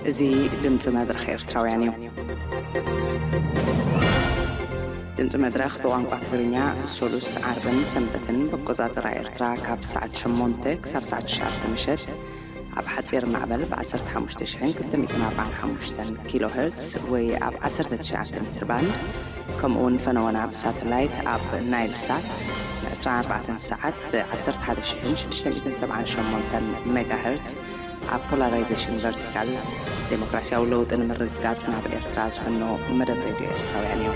እዚ ድምፂ መድረኽ ኤርትራውያን እዩ። ድምፂ መድረኽ ብቋንቋ ትግርኛ ሶሉስ፣ ዓርብን ሰንበትን ብኣቆፃፅራ ኤርትራ ካብ ሰዓት ሸሞንተ ክሳብ ሰዓት ትሽዓተ ምሸት ኣብ ሓፂር ማዕበል ብ ዓሰርተ ሓሙሽተ ሽሕን ክልተ ሚእትን ኣርባዓን ሓሙሽተን ኪሎ ሄርትስ ወይ ኣብ ዓሰርተ ትሽዓተ ሜትር ባንድ፣ ከምኡ እውን ፈነወና ብሳተላይት ኣብ ናይል ሳት ን ዕስራን ኣርባዕተን ሰዓት ብ ዓሰርተ ሓደ ሽሕን ሽዱሽተ ሚእትን ሰብዓን ሸሞንተን ሜጋ ሄርትስ ኣብ ፖላራይዜሽን ቨርቲካል፣ ዴሞክራሲያዊ ለውጢ ንምርግጋጽ ናብ ኤርትራ ዝፍኖ መደብ ሬድዮ ኤርትራውያን እዩ።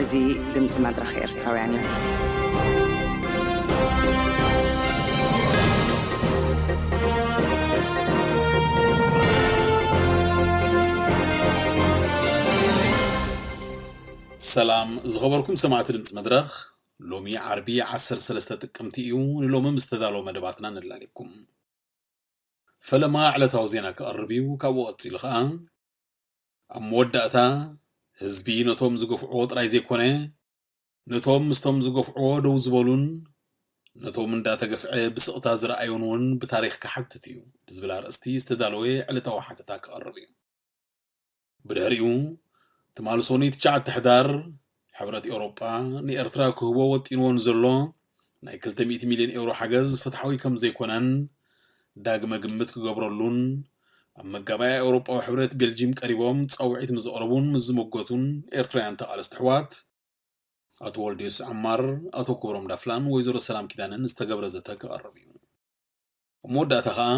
እዚ ድምጺ መድረኽ ኤርትራውያን እዩ። ሰላም ዝኸበርኩም ሰማዕቲ ድምጺ መድረኽ፣ ሎሚ ዓርቢ ዓሰርተ ሰለስተ ጥቅምቲ እዩ። ንሎሚ ምስ ተዳለወ መደባትና ነላልየኩም። ፈለማ ዕለታዊ ዜና ክቐርብ እዩ። ካብኡ ቀጺሉ ኸኣ፣ ኣብ መወዳእታ፣ ህዝቢ ነቶም ዝገፍዕዎ ጥራይ ዘይኮነ፣ ነቶም ምስቶም ዝገፍዕዎ ደው ዝበሉን፣ ነቶም እንዳተገፍዐ ብስቕታ ዝረኣዩን እውን ብታሪኽ ክሓትት እዩ ብዝብል ኣርእስቲ ዝተዳለወ ዕለታዊ ሓተታ ክቐርብ እዩ። ብድሕሪኡ፣ ትማሊ ሰኑይ ትሽዓተ ሕዳር፣ ሕብረት ኤውሮጳ ንኤርትራ ክህቦ ወጢንዎ ንዘሎ ናይ ክልተ ሚእቲ ሚልዮን ኤውሮ ሓገዝ ፍትሓዊ ከም ዘይኮነን፣ ዳግመ ግምት ክገብረሉን፣ ኣብ መጋባእያ ኤውሮጳዊ ሕብረት ቤልጂም ቀሪቦም ጻውዒት ምስ ዘቕረቡን ምስ ዝመጎቱን ኤርትራውያን ተቓለስቲ ኣሕዋት፣ ኣቶ ወልድዮስ ዓማር፣ ኣቶ ክብሮም ዳፍላን ወይዘሮ ሰላም ኪዳነን ዝተገብረ ዘተ ክቐርብ እዩ። ኣብ መወዳእታ ኸኣ፣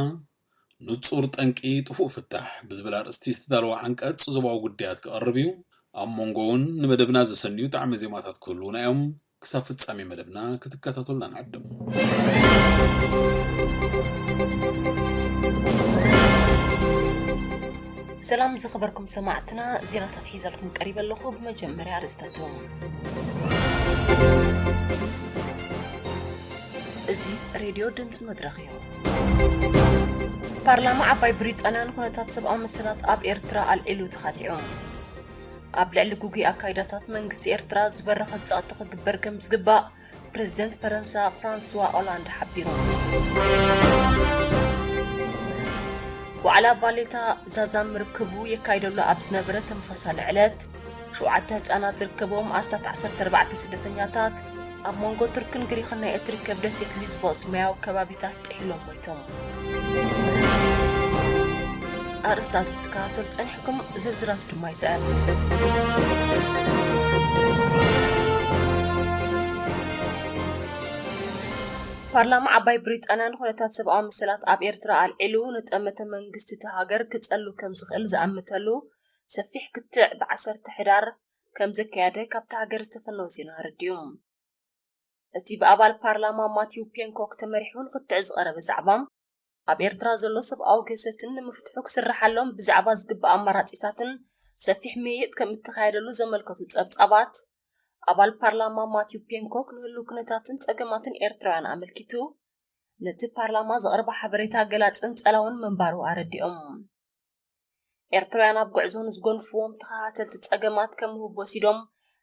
ንጹር ጠንቂ ጥፉእ ፍታሕ ብዝብል ኣርእስቲ ዝተዳለወ ዓንቀጽ ዞባዊ ጉዳያት ክቐርብ እዩ። ኣብ መንጎ እውን ንመደብና ዘሰንዩ ጣዕመ ዜማታት ክህልዉና እዮም። ክሳብ ፍጻሜ መደብና ክትከታተሉና ንዕድም። ሰላም ዝኸበርኩም ሰማዕትና፣ ዜናታት ሒዘልኩም ቀሪበ ኣለኹ። ብመጀመርያ ኣርእስታቶም። እዚ ሬድዮ ድምፂ መድረኽ እዩ። ፓርላማ ዓባይ ብሪጣንያ ንኩነታት ሰብኣዊ መሰላት ኣብ ኤርትራ ኣልዒሉ ተኻቲዑ። ኣብ ልዕሊ ግጉይ ኣካይዳታት መንግስቲ ኤርትራ ዝበረኸ ጸቕጢ ክግበር ከም ዝግባእ ፕረዚደንት ፈረንሳ ፍራንስዋ ኦላንድ ሓቢሮም። ዋዕላ ቫሌታ ዛዛም ርክቡ የካይደሉ ኣብ ዝነበረ ተመሳሳሊ ዕለት፣ ሸውዓተ ህጻናት ዝርከብዎም ኣስታት ዓሰርተ ኣርባዕተ ስደተኛታት ኣብ መንጎ ቱርክን ግሪኽን ናይ እትርከብ ደሴት ሊዝቦስ ማያዊ ከባቢታት ጥሒሎም ሞይቶም። ኣርእስታቱ ክትከታተሉ ጸኒሕኩም፣ ዝርዝራቱ ድማ ይስዕብ። ፓርላማ ዓባይ ብሪጣንያ ንኩነታት ሰብኣዊ መሰላት ኣብ ኤርትራ ኣልዒሉ፣ ንጠመተ መንግስቲ እታ ሃገር ክጸሉ ከም ዝኽእል ዝኣመተሉ ሰፊሕ ክትዕ ብ ዓሰርተ ሕዳር ከም ዘካየደ ካብታ ሃገር ዝተፈነወ ዜና ኣረዲኡ። እቲ ብኣባል ፓርላማ ማቲው ፔንኮክ ተመሪሑ ንክትዕ ዝቐረበ ዛዕባ፣ ኣብ ኤርትራ ዘሎ ሰብኣዊ ግህሰትን ንምፍትሑ ክስርሓሎም ብዛዕባ ዝግባእ ኣማራጺታትን ሰፊሕ ምይይጥ ከም እተኻየደሉ ዘመልከቱ ጸብጻባት፣ ኣባል ፓርላማ ማቲው ፔንኮክ ንህሉው ኩነታትን ጸገማትን ኤርትራውያን ኣመልኪቱ፣ ነቲ ፓርላማ ዘቕረበ ሓበሬታ ገላጽን ጸላውን ምንባሩ ኣረዲኦም። ኤርትራውያን ኣብ ጉዕዞ ንዝጎንፍዎም ተኸታተልቲ ጸገማት ከም ውህብ ወሲዶም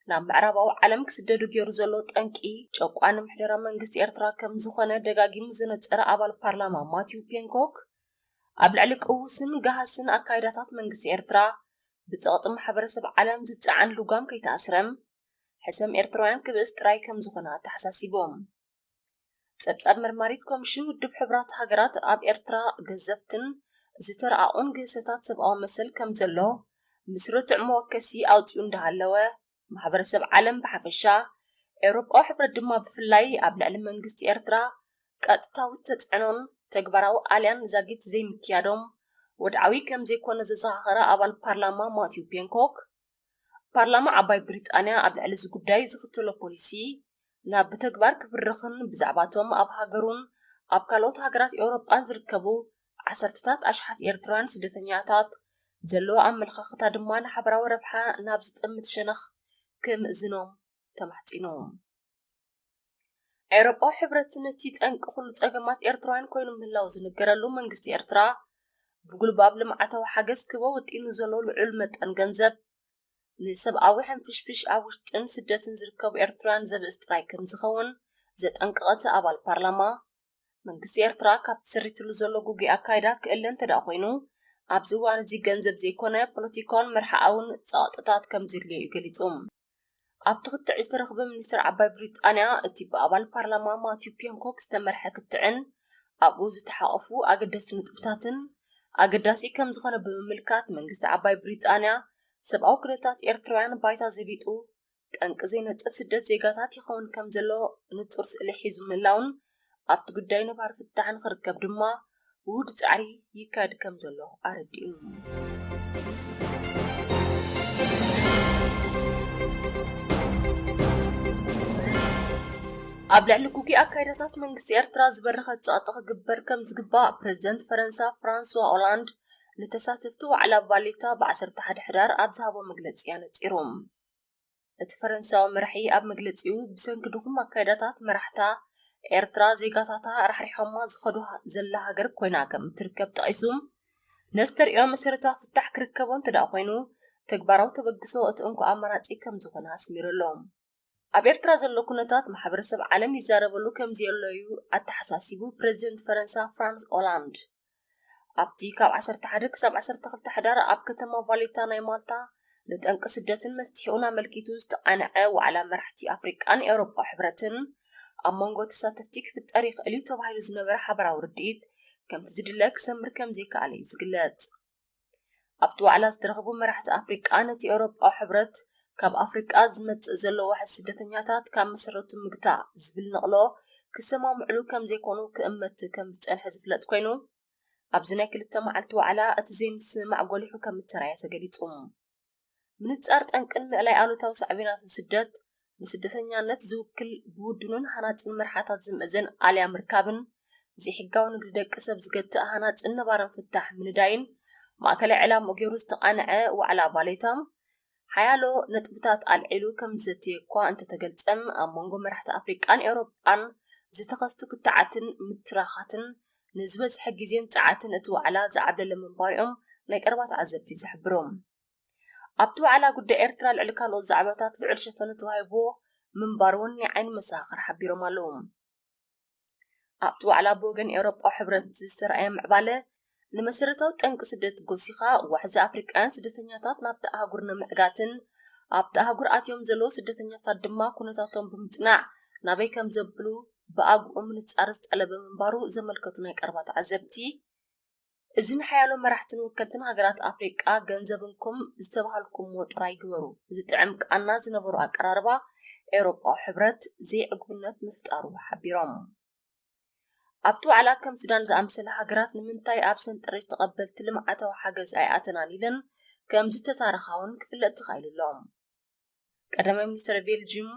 ናብ ምዕራባዊ ዓለም ክስደዱ ገይሩ ዘሎ ጠንቂ፣ ጨቋኒ ምሕደራ መንግስቲ ኤርትራ ከም ዝኾነ ደጋጊሙ ዘነጸረ ኣባል ፓርላማ ማቲው ፔንኮክ፣ ኣብ ልዕሊ ቅዉስን ገሃስን ኣካይዳታት መንግስቲ ኤርትራ ብጸቕጢ ማሕበረሰብ ዓለም ዝጸዓን ልጓም ከይተኣስረ፣ ሕሰም ኤርትራውያን ክብእስ ጥራይ ከም ዝኾነ ኣተሓሳሲቦም። ጸብጻብ መርማሪት ኮሚሽን ውድብ ሕቡራት ሃገራት ኣብ ኤርትራ ገዘፍትን ዝተረኣቑን ግህሰታት ሰብኣዊ መሰል ከም ዘሎ ምስ ርቱዕ መወከሲ ኣውጺኡ እንዳሃለወ፣ ማሕበረሰብ ዓለም ብሓፈሻ፣ ኤውሮጳዊ ሕብረት ድማ ብፍላይ ኣብ ልዕሊ መንግስቲ ኤርትራ ቀጥታዊ ተጽዕኖን ተግባራዊ ኣልያን ዛጊት ዘይምክያዶም ወድዓዊ ከም ዘይኮነ ዘዘኻኸረ ኣባል ፓርላማ ማቲው ፔንኮክ፣ ፓርላማ ዓባይ ብሪጣንያ ኣብ ልዕሊ እዚ ጉዳይ ዝኽተሎ ፖሊሲ ናብ ብተግባር ክብርኽን ብዛዕባቶም ኣብ ሃገሩን ኣብ ካልኦት ሃገራት ኤውሮጳን ዝርከቡ ዓሰርተታት ኣሽሓት ኤርትራውያን ስደተኛታት ዘለዎ ኣመለኻኽታ ድማ ንሓበራዊ ረብሓ ናብ ዝጠምት ሸነኽ ክምእዝኖም ተማሕጺኑ። ኤውሮጳዊ ሕብረት ነቲ ጠንቂ ኩሉ ጸገማት ኤርትራውያን ኮይኑ ምህላው ዝንገረሉ መንግስቲ ኤርትራ፣ ብጉልባብ ልምዓታዊ ሓገዝ ክህቦ ወጢኑ ዘሎ ልዑል መጠን ገንዘብ፣ ንሰብኣዊ ሕንፍሽፍሽ ኣብ ውሽጥን ስደትን ዝርከቡ ኤርትራውያን ዘብእስ ጥራይ ከም ዝኸውን ዘጠንቀቐ እቲ ኣባል ፓርላማ፣ መንግስቲ ኤርትራ ካብ ተሰሪትሉ ዘሎ ጉጉይ ኣካይዳ ክእለ እንተ ደኣ ኮይኑ፣ ኣብዚ እዋን እዚ ገንዘብ ዘይኮነ ፖለቲካውን መርሓኣውን ጸቕጥታት ከም ዘድልዮ እዩ ገሊጹ። ኣብቲ ክትዕ ዝተረኽበ ሚኒስትር ዓባይ ብሪጣንያ፣ እቲ ብኣባል ፓርላማ ማቲው ፒዮንኮክ ዝተመርሐ ክትዕን ኣብኡ ዝተሓቐፉ ኣገደስቲ ነጥብታትን ኣገዳሲ ከም ዝኾነ ብምምልካት፣ መንግስቲ ዓባይ ብሪጣንያ ሰብኣዊ ኩነታት ኤርትራውያን ባይታ ዘቢጡ ጠንቂ ዘይነጽፍ ስደት ዜጋታት ይኸውን ከም ዘሎ ንጹር ስእሊ ሒዙ ምህላውን ኣብቲ ጉዳይ ነባሪ ፍታሕ ንኽርከብ ድማ ውሁድ ጻዕሪ ይካየድ ከም ዘሎ ኣረዲኡ። ኣብ ልዕሊ ጉጉይ ኣካይዳታት መንግስቲ ኤርትራ ዝበረኸ ጸቕጢ ክግበር ከም ዝግባእ ፕረዚደንት ፈረንሳ ፍራንስዋ ኦላንድ ንተሳተፍቲ ዋዕላ ቫሌታ ብ ዓሰርተ ሓደ ሕዳር ኣብ ዝሃቦ መግለጺ ኣነጺሩ። እቲ ፈረንሳዊ መራሒ ኣብ መግለጺኡ፣ ብሰንኪ ድኹም ኣካይዳታት መራሕታ ኤርትራ ዜጋታታ ራሕሪሖማ ዝኸዱ ዘላ ሃገር ኮይና ከም እትርከብ ጠቒሱ፣ ነዚ ተርእዮ መሰረታዊ ፍታሕ ክርከቦ እንተ ደኣ ኮይኑ፣ ተግባራዊ ተበግሶ እቲ እንኮ ኣማራጺ ከም ዝኾነ ኣስሚሩ ኣሎ። ኣብ ኤርትራ ዘሎ ኩነታት ማሕበረሰብ ዓለም ይዛረበሉ ከም ዘየሎ እዩ ኣተሓሳሲቡ ፕረዚደንት ፈረንሳ ፍራንስ ኦላንድ። ኣብቲ ካብ ዓሰርተ ሓደ ክሳብ ዓሰርተ ክልተ ሕዳር ኣብ ከተማ ቫሌታ ናይ ማልታ ንጠንቂ ስደትን መፍትሒኡን ኣመልኪቱ ዝተቓንዐ ዋዕላ መራሕቲ ኣፍሪቃን ኤውሮጳ ሕብረትን ኣብ መንጎ ተሳተፍቲ ክፍጠር ይኽእል እዩ ተባሂሉ ዝነበረ ሓበራዊ ርድኢት ከምቲ ዝድለ ክሰምር ከም ዘይከኣለ እዩ ዝግለጽ። ኣብቲ ዋዕላ ዝተረኽቡ መራሕቲ ኣፍሪቃ ነቲ ኤውሮጳዊ ሕብረት ካብ ኣፍሪቃ ዝመጽእ ዘሎ ዋሕዚ ስደተኛታት ካብ መሰረቱ ምግታእ ዝብል ነቕሎ ክሰማምዕሉ ከም ዘይኮኑ ክእመት ከም ዝጸንሐ ዝፍለጥ ኮይኑ፣ ኣብዚ ናይ ክልተ መዓልቲ ዋዕላ እቲ ዘይምስምማዕ ጎሊሑ ከም እተራእየ ተገሊጹ። ምንጻር ጠንቅን ምእላይ ኣሉታዊ ሳዕቤናትን ስደት፣ ንስደተኛነት ዝውክል ብውዱንን ሃናጽን መርሓታት ዝምእዘን ኣልያ ምርካብን ዘይሕጋዊ ንግዲ ደቂ ሰብ ዝገትእ ሃናጽን ነባርን ፍታሕ ምንዳይን ማእከላይ ዕላምኡ ገይሩ ዝተቓንዐ ዋዕላ ቫሌታ፣ ሓያሎ ነጥብታት ኣልዒሉ ከም ዝዘተየ እኳ እንተተገልጸም፣ ኣብ መንጎ መራሕቲ ኣፍሪቃን ኤውሮጳን ዝተኸስቱ ክትዓትን ምትራኻትን ንዝበዝሐ ግዜን ጸዓትን እቲ ዋዕላ ዝዓብለለ ምንባሩ እዮም ናይ ቀረባ ተዓዘብቲ ዝሕብሩ። ኣብቲ ዋዕላ ጉዳይ ኤርትራ ልዕሊ ካልኦት ዛዕባታት ልዑል ሸፈነ ተዋሂብዎ ምንባሩ እውን ናይ ዓይኒ መሰኻኽር ሓቢሮም ኣለዉ። ኣብቲ ዋዕላ ብወገን ኤውሮጳዊ ሕብረት ዝተራእየ ምዕባለ ንመሰረታዊ ጠንቂ ስደት ጎሲኻ፣ ዋሕዚ ኣፍሪቃውያን ስደተኛታት ናብቲ ኣህጉር ንምዕጋትን ኣብቲ ኣህጉር ኣትዮም ዘለዉ ስደተኛታት ድማ ኩነታቶም ብምጽናዕ ናበይ ከም ዘብሉ ብኣግኡ ምንጻር ዝጠለበ ምንባሩ ዘመልከቱ ናይ ቀረባ ተዓዘብቲ፣ እዚ ንሓያሎ መራሕትን ወከልትን ሃገራት ኣፍሪቃ ገንዘብ እንኩም ዝተባሃልኩምዎ ጥራይ ግበሩ ዝጥዕም ቃና ዝነበሮ ኣቀራርባ ኤውሮጳዊ ሕብረት ዘይዕጉብነት ምፍጣሩ ሓቢሮም። ኣብቲ ዋዕላ ከም ሱዳን ዝኣመሰላ ሃገራት ንምንታይ ኣብ ሰንጠረዥ ተቐበልቲ ልምዓታዊ ሓገዝ ኣይኣተናን ኢለን ከም ዝተታረኻ እውን ክፍለጥ ተኻኢሉ ኣሎ። ቀዳማይ ሚኒስተር ቤልጅዩም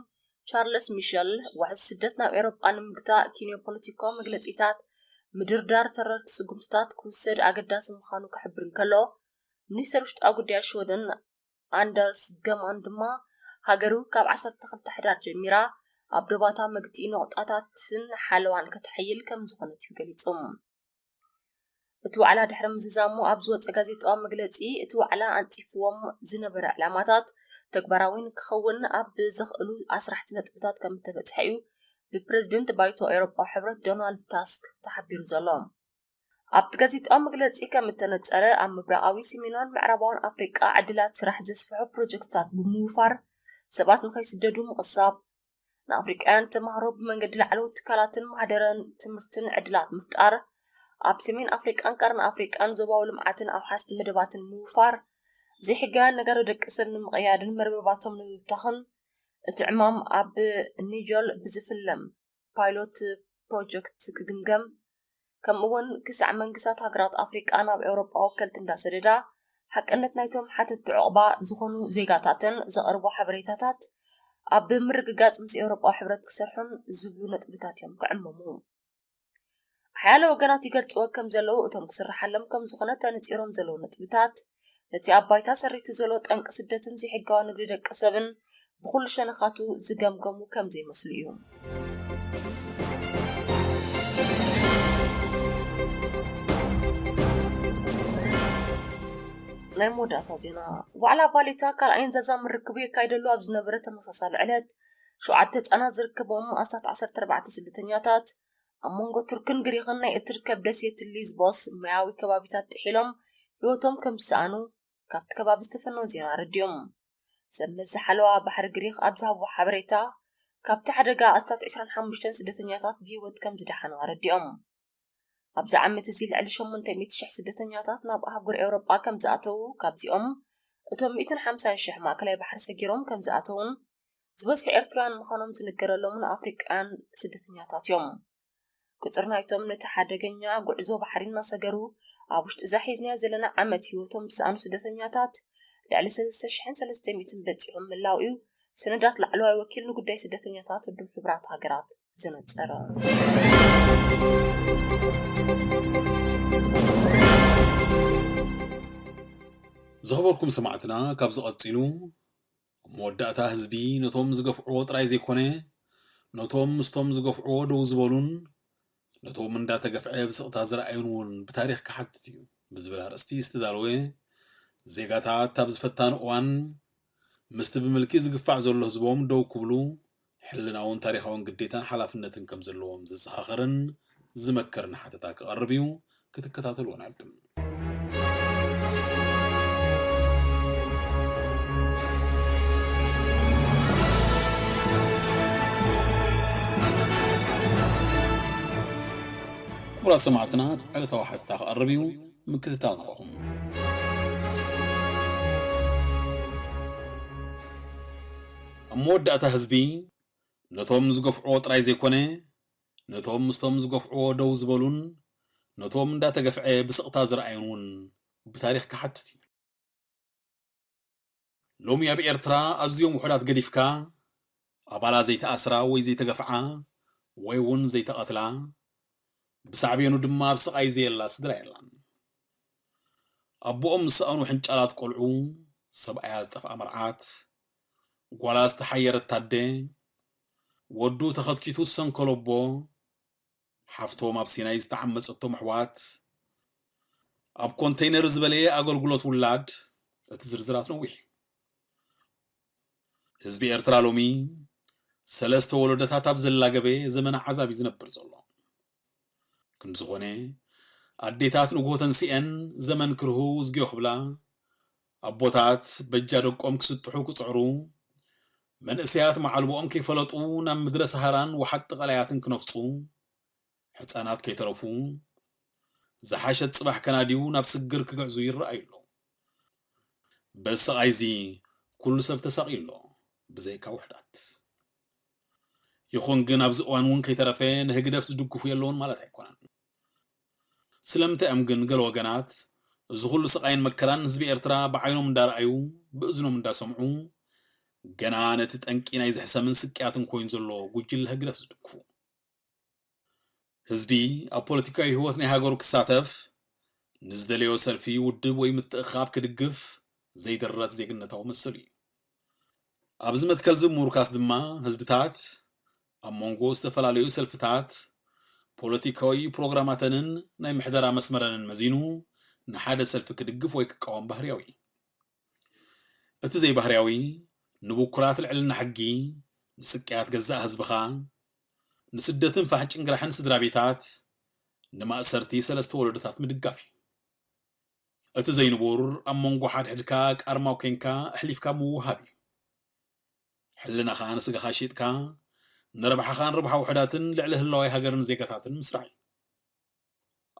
ቻርለስ ሚሸል፣ ዋሕዚ ስደት ናብ ኤውሮጳ ንምግታእ ኪንዮ ፖለቲካዊ መግለጺታት ምድርዳር ተረርቲ ስጉምትታት ክውሰድ ኣገዳሲ ምዃኑ ክሕብር እንከሎ፣ ሚኒስተር ውሽጣዊ ጉዳያት ሽወደን ኣንደርስ ገማን ድማ፣ ሃገሩ ካብ ዓሰርተ ክልተ ሕዳር ጀሚራ ኣብ ዶባታ መግትኢ ነቑጣታትን ሓለዋን ከተሐይል ከም ዝኾነት እዩ ገሊጹ። እቲ ዋዕላ ድሕሪ ምዝዛሙ ኣብ ዝወጸ ጋዜጣዊ መግለጺ፣ እቲ ዋዕላ ኣንጺፍዎም ዝነበረ ዕላማታት ተግባራዊ ንክኸውን ኣብ ዘኽእሉ ኣስራሕቲ ነጥብታት ከም እተበጽሐ እዩ ብፕረዚደንት ባይቶ ኤውሮጳዊ ሕብረት ዶናልድ ታስክ ተሓቢሩ ዘሎ። ኣብቲ ጋዜጣዊ መግለጺ ከም እተነጸረ፣ ኣብ ምብራቓዊ፣ ሰሜናውን ምዕራባውን ኣፍሪቃ ዕድላት ስራሕ ዘስፍሑ ፕሮጀክትታት ብምውፋር ሰባት ንኸይስደዱ ምቕሳብ፣ ንኣፍሪቃውያን ተማሃሮ ብመንገዲ ላዕለዎት ትካላትን ማህደረን ትምህርትን ዕድላት ምፍጣር፣ ኣብ ሰሜን ኣፍሪቃን ቀርኒ ኣፍሪቃን ዞባዊ ልምዓትን ኣውሓስቲ መደባትን ምውፋር፣ ዘይሕጋውያን ነጋዶ ደቂ ሰብ ንምቕያድን መርበባቶም ንምብታኽን፣ እቲ ዕማም ኣብ ኒጀር ብዝፍለም ፓይሎት ፕሮጀክት ክግምገም፣ ከምኡ እውን ክሳዕ መንግስታት ሃገራት ኣፍሪቃ ናብ ኤውሮጳ ወከልቲ እንዳሰደዳ ሓቅነት ናይቶም ሓተትቲ ዑቕባ ዝኾኑ ዜጋታትን ዘቕርቦ ሓበሬታታት ኣብ ምርግጋጽ ምስ ኤውሮጳዊ ሕብረት ክሰርሑን ዝብሉ ነጥብታት እዮም ክዕመሙ። ሓያለ ወገናት ይገልጽዎ ከም ዘለዉ እቶም ክስርሓሎም ከም ዝኾነ ተነጺሮም ዘለዉ ነጥብታት፣ ነቲ ኣብ ባይታ ሰሪቱ ዘሎ ጠንቂ ስደትን ዘይሕጋዊ ንግዲ ደቂ ሰብን ብኹሉ ሸነኻቱ ዝገምገሙ ከም ዘይመስሉ እዩ። ናይ መወዳእታ ዜና። ዋዕላ ቫሌታ ካልኣይን ዛዛም ርክቡ የካይደሉ ኣብ ዝነበረ ተመሳሳሊ ዕለት፣ ሸውዓተ ህጻናት ዝርከቦም ኣስታት ዓሰርተ ኣርባዕተ ስደተኛታት ኣብ መንጎ ቱርክን ግሪኽን ናይ እትርከብ ደሴት ሊዝቦስ ማያዊ ከባቢታት ጥሒሎም ህይወቶም ከም ዝሰኣኑ ካብቲ ከባቢ ዝተፈነወ ዜና ኣረዲኦም። ሰብ መዚ ሓለዋ ባሕሪ ግሪኽ ኣብ ዝሃብዎ ሓበሬታ፣ ካብቲ ሓደጋ ኣስታት ዕስራን ሓሙሽተን ስደተኛታት ብህይወት ከም ዝደሓኑ ኣረዲኦም። ኣብዚ ዓመት እዚ ልዕሊ ሸሞንተ ሚእቲ ሽሕ ስደተኛታት ናብ ኣህጉር ኤውሮጳ ከም ዝኣተዉ፣ ካብዚኦም እቶም ሚእትን ሓምሳን ሽሕ ማእከላይ ባሕሪ ሰጊሮም ከም ዝኣተዉን ዝበዝሑ ኤርትራውያን ምዃኖም ዝንገረሎምን ኣፍሪቃውያን ስደተኛታት እዮም። ቁጽሪ ናይቶም ነቲ ሓደገኛ ጉዕዞ ባሕሪ እናሰገሩ ኣብ ውሽጢ እዛ ሒዝናያ ዘለና ዓመት ህይወቶም ዝሰኣኑ ስደተኛታት ልዕሊ ሰለስተ ሽሕን ሰለስተ ሚእትን በጺሑ ምህላው እዩ ሰነዳት ላዕለዋይ ወኪል ንጉዳይ ስደተኛታት ውድብ ሕቡራት ሃገራት ዘነጸረ። ዝኸበርኩም ሰማዕትና፣ ካብዚ ቀጺሉ ኣብ መወዳእታ ህዝቢ ነቶም ዝገፍዕዎ ጥራይ ዘይኮነ፣ ነቶም ምስቶም ዝገፍዕዎ ደው ዝበሉን ነቶም እንዳተገፍዐ ብስቕታ ዝረኣዩን እውን ብታሪኽ ክሓትት እዩ ብዝብል ኣርእስቲ ዝተዳለወ፣ ዜጋታት ኣብ ዝፈታኑ እዋን ምስቲ ብምልኪ ዝግፋዕ ዘሎ ህዝቦም ደው ክብሉ ሕልናውን ታሪኻውን ግዴታን ሓላፍነትን ከም ዘለዎም ዘዘኻኸርን ዝመከርን ሓተታ ክቐርብ እዩ። ክትከታተልዎ ንዕድም። ክቡራት ሰማዕትና፣ ዕለታዊ ሓተታ ክቐርብ እዩ፣ ምክትታል ንዕኹም። ኣብ መወዳእታ ህዝቢ ነቶም ዝገፍዕዎ ጥራይ ዘይኮነ፣ ነቶም ምስቶም ዝገፍዕዎ ደው ዝበሉን ነቶም እንዳተገፍዐ ብስቕታ ዝረኣዩን እውን ብታሪኽ ክሓትት እዩ። ሎሚ ኣብ ኤርትራ ኣዝዮም ውሑዳት ገዲፍካ፣ ኣባላ ዘይተኣስራ ወይ ዘይተገፍዓ ወይ እውን ዘይተቐትላ፣ ብሳዕቤኑ ድማ ኣብ ስቓይ ዘየላ ስድራ የላን። ኣቦኦም ዝሰኣኑ ሕንጫላት ቆልዑ፣ ሰብኣያ ዝጠፍኣ መርዓት፣ ጓላ ዝተሓየረት ታደ፣ ወዱ ተኸትኪቱ ዝሰንከሎ ኣቦ፣ ሓፍቶም ኣብ ሲናይ ዝተዓመጸቶም ኣሕዋት፣ ኣብ ኮንተይነር ዝበለየ ኣገልግሎት ውላድ፣ እቲ ዝርዝራት ነዊሕ እዩ። ህዝቢ ኤርትራ ሎሚ ሰለስተ ወለዶታት ኣብ ዘላገበ ዘመነ ዓዛብ እዩ ዝነብር ዘሎ። ክንዲ ዝኾነ፣ ኣዴታት ንግሆ ተንሲኤን ዘመን ክርህው ዝግዮ ክብላ፣ ኣቦታት በጃ ደቆም ክስጥሑ ክጽዕሩ፣ መንእሰያት መዓልቦኦም ከይፈለጡ ናብ ምድረ ሰሃራን ወሓጥቲ ቀላያትን ክነፍጹ፣ ሕጻናት ከይተረፉ፣ ዝሓሸት ጽባሕ ከናድዩ ናብ ስግር ክግዕዙ ይረኣዩ ኣለዉ። በዚ ስቓይ እዚ ኩሉ ሰብ ተሳቒዩ ኣሎ፣ ብዘይካ ውሑዳት። ይኹን ግን ኣብዚ እዋን እውን ከይተረፈ ንህግደፍ ዝድግፉ የለውን ማለት ኣይኮነን። ስለምንታይ እዮም ግን ገለ ወገናት እዚ ኩሉ ስቓይን መከራን ህዝቢ ኤርትራ ብዓይኖም እንዳረኣዩ፣ ብእዝኖም እንዳሰምዑ፣ ገና ነቲ ጠንቂ ናይ ዝሕሰምን ስቅያትን ኮይኑ ዘሎ ጉጅለ ህግደፍ ዝድግፉ? ህዝቢ ኣብ ፖለቲካዊ ህይወት ናይ ሃገሩ ክሳተፍ፣ ንዝደለዮ ሰልፊ፣ ውድብ ወይ ምትእኽኻብ ክድግፍ ዘይድረት ዜግነታዊ መሰሉ እዩ። ኣብዚ መትከል እዚ ብምውርካስ ድማ፣ ህዝብታት ኣብ መንጎ ዝተፈላለዩ ሰልፍታት፣ ፖለቲካዊ ፕሮግራማተንን ናይ ምሕደራ መስመረንን መዚኑ ንሓደ ሰልፊ ክድግፍ ወይ ክቃወም ባህርያዊ እዩ። እቲ ዘይባህርያዊ፣ ንብኩራት ልዕልና ሕጊ፣ ንስቅያት ገዛእ ህዝብኻ፣ ንስደትን ፋሕጭን ግራሕን ስድራ ቤታት፣ ንማእሰርቲ ሰለስተ ወለዶታት ምድጋፍ እዩ። እቲ ዘይንቡር፣ ኣብ መንጎ ሓድሕድካ ቃርማው ኬንካ ኣሕሊፍካ ምውሃብ እዩ። ሕልናኻ ንስጋኻ ሸይጥካ፣ ንረብሓኻን ረብሓ ውሑዳትን ልዕሊ ህላዋይ ሃገርን ዜጋታትን ምስራዕ እዩ።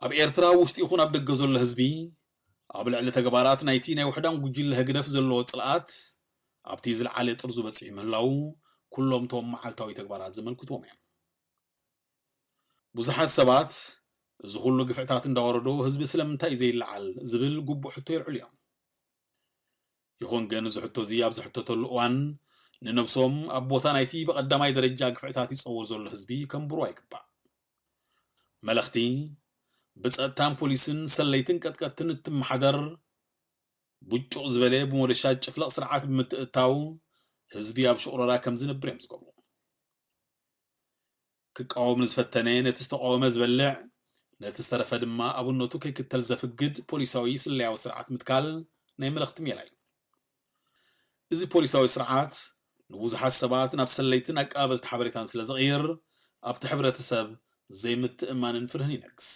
ኣብ ኤርትራ ውሽጢ ይኹን ኣብ ደገ ዘሎ ህዝቢ፣ ኣብ ልዕሊ ተግባራት ናይቲ ናይ ውሕዳን ጉጅለ ህግደፍ ዘለዎ ጽልኣት ኣብቲ ዝለዓለ ጥርዙ በጺሑ ምህላዉ፣ ኩሎም እቶም መዓልታዊ ተግባራት ዘመልክትዎም እዮም። ብዙሓት ሰባት፣ እዚ ኩሉ ግፍዕታት እንዳወረዶ ህዝቢ ስለምንታይ እዩ ዘይለዓል ዝብል ግቡእ ሕቶ የልዕሉ እዮም። ይኹን ግን፣ እዚ ሕቶ እዚ ኣብ ዝሕተተሉ እዋን፣ ንነብሶም ኣብ ቦታ ናይቲ ብቐዳማይ ደረጃ ግፍዕታት ይጸውር ዘሎ ህዝቢ ከንብሩ ኣይግባእ። መለኽቲ፣ ብጸጥታን ፖሊስን ሰለይትን ቀጥቀጥትን እትመሓደር፣ ብጩቕ ዝበለ ብሞደሻ ጭፍለቕ ስርዓት ብምትእትታው፣ ህዝቢ ኣብ ሽቑረራ ከም ዝነብር እዮም ዝገብሩ። ክቃወም ንዝፈተነ ነቲ ዝተቃወመ ዝበልዕ፣ ነቲ ዝተረፈ ድማ ኣብነቱ ከይክተል ዘፍግድ ፖሊሳዊ ስለያዊ ስርዓት ምትካል ናይ መለኽቲ ሜላ እዩ። እዚ ፖሊሳዊ ስርዓት ንብዙሓት ሰባት ናብ ሰለይትን ኣቀባበልቲ ሓበሬታን ስለ ዝቕይር፣ ኣብቲ ሕብረተሰብ ዘይምትእማንን ፍርህን ይነግስ።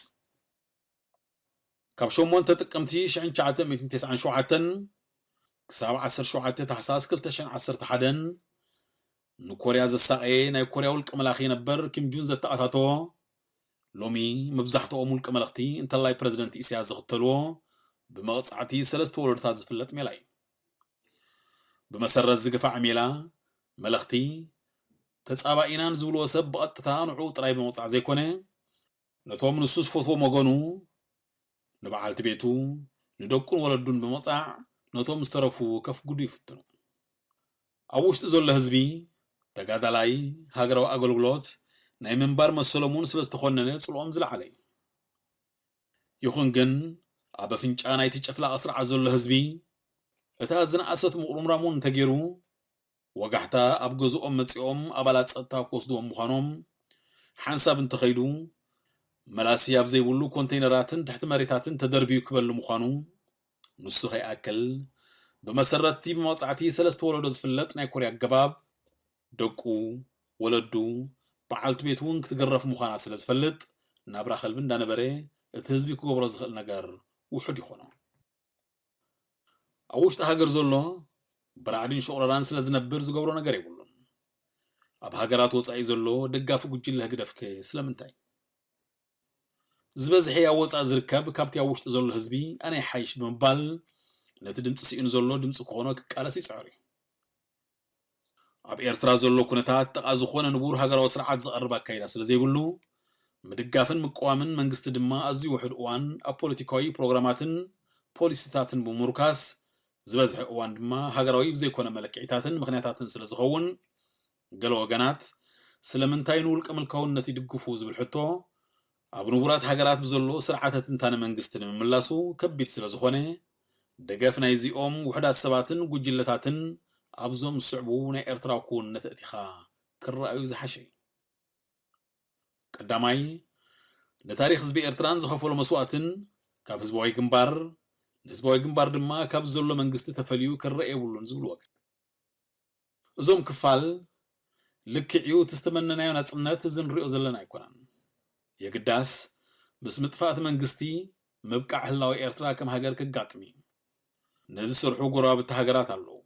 ካብ ሸሞንተ ጥቅምቲ ሽሕን ትሽዓተ ሚእትን ተስዓን ሸውዓተን ክሳብ ዓሰርተ ሸውዓተ ታሕሳስ ክልተ ሽሕን ዓሰርተ ሓደን ንኮርያ ዘሳቐየ ናይ ኮርያ ውልቀ መላኺ ነበር ኪም ጁን ዘተኣታቶ፣ ሎሚ መብዛሕትኦም ውልቀ መለኽቲ እንተላይ ፕረዚደንት ኢሳያስ ዝኽተልዎ ብመቕጻዕቲ ሰለስተ ወለዶታት ዝፍለጥ ሜላ እዩ። ብመሰረት ዝግፋዕ ሜላ መለኽቲ ተጻባኢናን ዝብልዎ ሰብ ብቐጥታ ንዕኡ ጥራይ ብምቕጻዕ ዘይኮነ፣ ነቶም ንሱ ዝፈትዎም ወገኑ፣ ንበዓልቲ ቤቱ፣ ንደቁን ወለዱን ብምቕጻዕ ነቶም ዝተረፉ ከፍግዱ ይፍትኑ። ኣብ ውሽጢ ዘሎ ህዝቢ ተጋዳላይ፣ ሃገራዊ ኣገልግሎት ናይ ምንባር መሰሎም እውን ስለ ዝተኾነነ ጽልኦም ዝለዓለ እዩ። ይኹን ግን ኣብ ኣፍንጫ ናይቲ ጨፍላቒ ስርዓት ዘሎ ህዝቢ እታ ዝነኣሰት ምቑርምራም እውን እንተገይሩ፣ ወጋሕታ ኣብ ገዝኦም መጺኦም ኣባላት ጸጥታ ክወስድዎም ምዃኖም ሓንሳብ እንተኸይዱ፣ መላሲ ኣብ ዘይብሉ ኮንተይነራትን ትሕቲ መሬታትን ተደርብዩ ክበሊ ምዃኑ፣ ንሱ ከይኣክል፣ ብመሰረትቲ ብመቕጻዕቲ ሰለስተ ወለዶ ዝፍለጥ ናይ ኮርያ ኣገባብ፣ ደቁ፣ ወለዱ፣ በዓልቲ ቤቱ እውን ክትግረፍ ምዃና ስለ ዝፈልጥ፣ ናብራ ከልቢ እንዳነበረ እቲ ህዝቢ ክገብሮ ዝኽእል ነገር ውሑድ ይኾኖ። ኣብ ውሽጢ ሃገር ዘሎ ብራዕድን ሸቑረራን ስለ ዝነብር ዝገብሮ ነገር የብሉን። ኣብ ሃገራት ወጻኢ ዘሎ ደጋፊ ጉጅለ ህግደፍከ ስለምንታይ? ዝበዝሐ ኣብ ወጻኢ ዝርከብ ካብቲ ኣብ ውሽጢ ዘሎ ህዝቢ ኣነ ይሓይሽ ብምባል ነቲ ድምጺ ስኢኑ ዘሎ ድምጺ ክኾኖ ክቃለስ ይጽዕር እዩ። ኣብ ኤርትራ ዘሎ ኩነታት ጥቓ ዝኾነ ንቡር ሃገራዊ ስርዓት ዝቐርብ ኣካይዳ ስለ ዘይብሉ፣ ምድጋፍን ምቅዋምን መንግስቲ ድማ ኣዝዩ ውሑድ እዋን ኣብ ፖለቲካዊ ፕሮግራማትን ፖሊሲታትን ብምምርካስ፣ ዝበዝሐ እዋን ድማ ሃገራዊ ብዘይኮነ መለክዒታትን ምኽንያታትን ስለ ዝኸውን፣ ገለ ወገናት ስለምንታይ ንውልቀ ምልካውነት ይድግፉ ዝብል ሕቶ ኣብ ንቡራት ሃገራት ብዘሎ ስርዓተ ትንታነ መንግስቲ ንምምላሱ ከቢድ ስለ ዝኾነ፣ ደገፍ ናይዚኦም ውሑዳት ሰባትን ጉጅለታትን ኣብዞም ዝስዕቡ ናይ ኤርትራ ክውንነት ኣእቲኻ ክረኣዩ ዝሓሸ እዩ። ቀዳማይ፣ ንታሪኽ ህዝቢ ኤርትራን ዝኸፈሎ መስዋእትን ካብ ህዝባዊ ግንባር፣ ንህዝባዊ ግንባር ድማ ካብ ዘሎ መንግስቲ ተፈልዩ ክረአ የብሉን ዝብሉ ወገን። እዞም ክፋል ልክዕዩ እቲ ዝተመነናዮ ናጽነት እዚ ንሪኦ ዘለና ኣይኮነን። የግዳስ ምስ ምጥፋእቲ መንግስቲ ምብቃዕ ህላወ ኤርትራ ከም ሃገር ከጋጥም እዩ። ነዚ ስርሑ ጎረባብቲ ሃገራት ኣለዉ።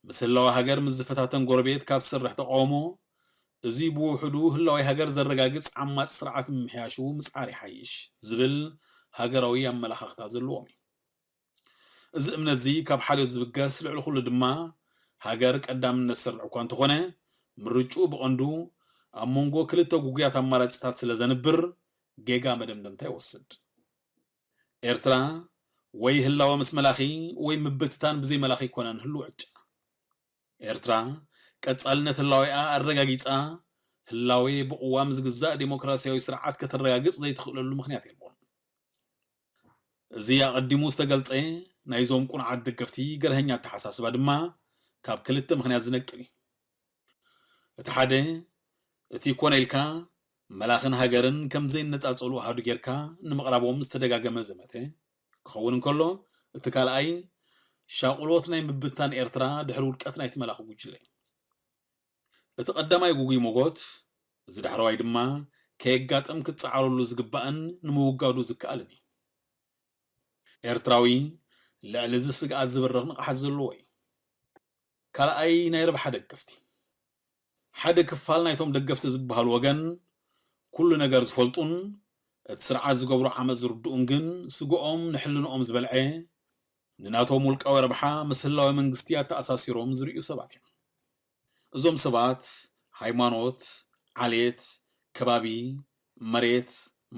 ምስ ህላወ ሃገር ምስ ዝፈታተን ጎረቤት ካብ ዝስራሕ ተቃውሞ፣ እዚ ብውሕዱ ህላወ ሃገር ዘረጋግጽ ዓማጺ ስርዓት ምምሕያሹ ምጽዓር ይሓይሽ ዝብል ሃገራዊ ኣመለኻኽታ ዘለዎም እዩ። እዚ እምነትዚ ካብ ሓልዮት ዝብገስ፣ ልዕሊ ኩሉ ድማ ሃገር ቀዳምነት ዝሰርዕ እኳ እንተኾነ፣ ምርጭኡ ብቐንዱ ኣብ መንጎ ክልተ ጉጉያት ኣማራጺታት ስለ ዘንብር፣ ጌጋ መደምደምታ ይወስድ። ኤርትራ ወይ ህላወ ምስ መላኺ ወይ ምብትታን ብዘይ መላኺ ኣይኮነን ህሉው ዕጫ። ኤርትራ ቀጻልነት ህላዌኣ ኣረጋጊጻ፣ ህላዌ ብቕዋም ዝግዛእ ዴሞክራሲያዊ ስርዓት ከተረጋግጽ ዘይትኽእለሉ ምኽንያት የልቦን። እዚ ኣቐዲሙ ዝተገልጸ ናይዞም ቁኑዓት ደገፍቲ ገርሀኛ ኣተሓሳስባ ድማ ካብ ክልተ ምኽንያት ዝነቅል እዩ። እቲ ሓደ፣ እቲ ኮነ ኢልካ መላኽን ሃገርን ከም ዘይነጻጸሉ ኣሃዱ ጌርካ ንምቕራቦም ዝተደጋገመ ዘመተ ክኸውን እንከሎ፣ እቲ ካልኣይ፣ ሻቑሎት ናይ ምብትታን ኤርትራ ድሕሪ ውድቀት ናይቲ መላኺ ጉጅለ እዩ። እቲ ቀዳማይ ጉጉይ ሞጎት፣ እዚ ዳሕረዋይ ድማ ከየጋጥም ክጸዓረሉ ዝግባእን ንምውጋዱ ዝከኣልን እዩ። ኤርትራዊ ልዕሊ እዚ ስግኣት ዝብርኽ ንቕሓት ዘለዎ እዩ። ካልኣይ ናይ ረብሓ ደገፍቲ። ሓደ ክፋል ናይቶም ደገፍቲ ዝበሃሉ ወገን ኩሉ ነገር ዝፈልጡን እቲ ስርዓት ዝገብሮ ዓመጽ ዝርድኡን ግን ስግኦም ንሕልንኦም ዝበልዐ ንናቶም ውልቃዊ ረብሓ ምስ ህላወ መንግስቲ ኣተኣሳሲሮም ዝርእዩ ሰባት እዮም። እዞም ሰባት ሃይማኖት፣ ዓሌት፣ ከባቢ፣ መሬት፣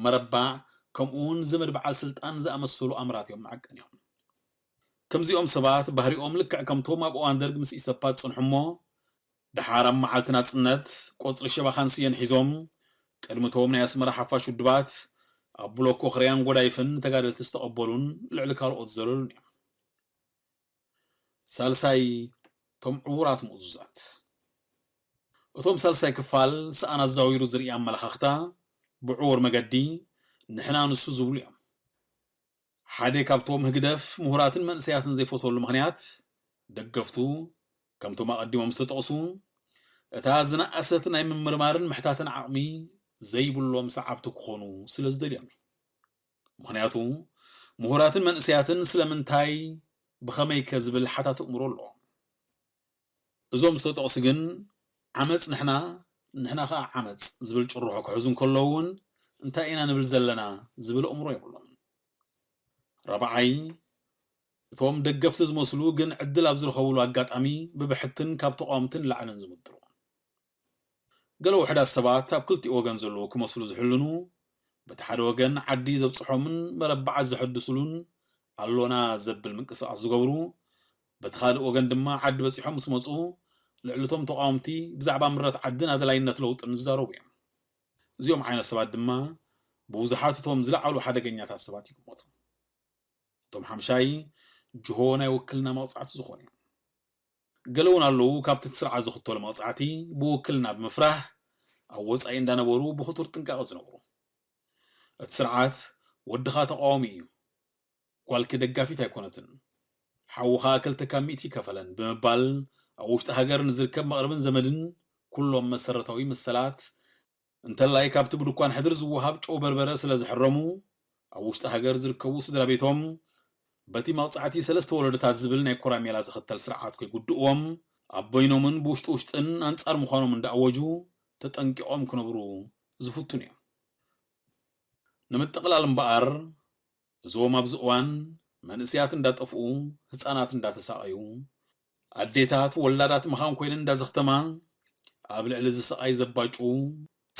መረባዕ ከምኡውን ዘመድ በዓል ስልጣን ዝኣመሰሉ ኣምራት እዮም መዓቀኒኦም። ከምዚኦም ሰባት ባህሪኦም ልክዕ ከምቶም ኣብ እዋን ደርግ ምስ ኢሰፓ ዝጸንሑ እሞ ደሓር ኣብ መዓልቲ ናጽነት ቆጽሊ ሸባኻን ስየን ሒዞም ቅድሚቶም ናይ ኣስመራ ሓፋሽ ውድባት ኣብ ብሎኮ ክርያን ጎዳይፍን ተጋደልቲ ዝተቐበሉን ልዕሊ ካልኦት ዝዘለሉን እዮም። ሳልሳይ፣ እቶም ዕዉራት ምእዙዛት። እቶም ሳልሳይ ክፋል ሰኣን ኣዛዊሩ ዝርኢ ኣመለኻኽታ ብዕዉር መገዲ ንሕና ንሱ ዝብሉ እዮም። ሓደ ካብቶም ህግደፍ ምሁራትን መንእሰያትን ዘይፈትወሉ ምኽንያት ደገፍቱ ከምቶም ኣቐዲሞም ዝተጠቕሱ እታ ዝነኣሰት ናይ ምምርማርን ምሕታትን ዓቕሚ ዘይብሎም ሰዓብቲ ክኾኑ ስለ ዝደልዮም እዩ። ምኽንያቱ ምሁራትን መንእሰያትን ስለምንታይ ብኸመይከ ዝብል ሓታት ኣእምሮ ኣለዎም። እዞም ዝተጠቕሱ ግን ዓመፅ ንሕና፣ ንሕና ኸዓ ዓመፅ ዝብል ጭርሖ ክሕዙ እንከለዉ እውን እንታይ ኢና ንብል ዘለና ዝብል ኣእምሮ የብሎምን። ራብዓይ፣ እቶም ደገፍቲ ዝመስሉ ግን ዕድል ኣብ ዝረኸብሉ ኣጋጣሚ ብብሕትን ካብ ተቓወምትን ላዕልን ዝምድሩ። ገለ ውሕዳት ሰባት ኣብ ክልቲኡ ወገን ዘለዉ ክመስሉ ዝሕልኑ፣ በቲ ሓደ ወገን ዓዲ ዘብጽሖምን መረባዓት ዘሐድሱሉን ኣሎና ዘብል ምንቅስቓስ ዝገብሩ፣ በቲ ካልእ ወገን ድማ ዓዲ በጺሖም ምስ መጹ ልዕሊ እቶም ተቓወምቲ ብዛዕባ ምረት ዓድን ኣድላይነት ለውጥን ዝዛረቡ እዮም። እዚኦም ዓይነት ሰባት ድማ ብብዙሓት እቶም ዝለዓሉ ሓደገኛታት ሰባት ይግመቱ። እቶም ሓምሻይ ጅሆ ናይ ውክልና መቕጻዕቲ ዝኾኑ እዮም። ገለ እውን ኣለዉ ካብቲ እቲ ስርዓት ዝኽተሎ መቕጻዕቲ ብውክልና ብምፍራህ ኣብ ወጻኢ እንዳነበሩ ብኽቱር ጥንቃቐ ዝነብሩ። እቲ ስርዓት ወድኻ ተቓዋሚ እዩ፣ ጓልኪ ደጋፊት ኣይኮነትን፣ ሓውኻ ክልተ ካብ ሚእቲ ይከፈለን ብምባል ኣብ ውሽጢ ሃገር ንዝርከብ መቕርብን ዘመድን ኩሎም መሰረታዊ መሰላት እንተላይ ካብቲ ብድኳን ሕድር ዝወሃብ ጨው በርበረ ስለ ዝሕረሙ ኣብ ውሽጢ ሃገር ዝርከቡ ስድራ ቤቶም በቲ መቕጻዕቲ ሰለስተ ወለዶታት ዝብል ናይ ኮራሜላ ዝኽተል ስርዓት ከይጉድእዎም ኣብ በይኖምን ብውሽጢ ውሽጥን ኣንጻር ምዃኖም እንዳኣወጁ ተጠንቂቖም ክነብሩ ዝፍትኑ እዮም። ንምጥቕላል እምበኣር እዞም ኣብዚ እዋን መንእሰያት እንዳጠፍኡ፣ ህጻናት እንዳተሳቐዩ፣ ኣዴታት ወላዳት መኻን ኮይነን እንዳዘኽተማ ኣብ ልዕሊ እዚ ስቓይ ዘባጭዉ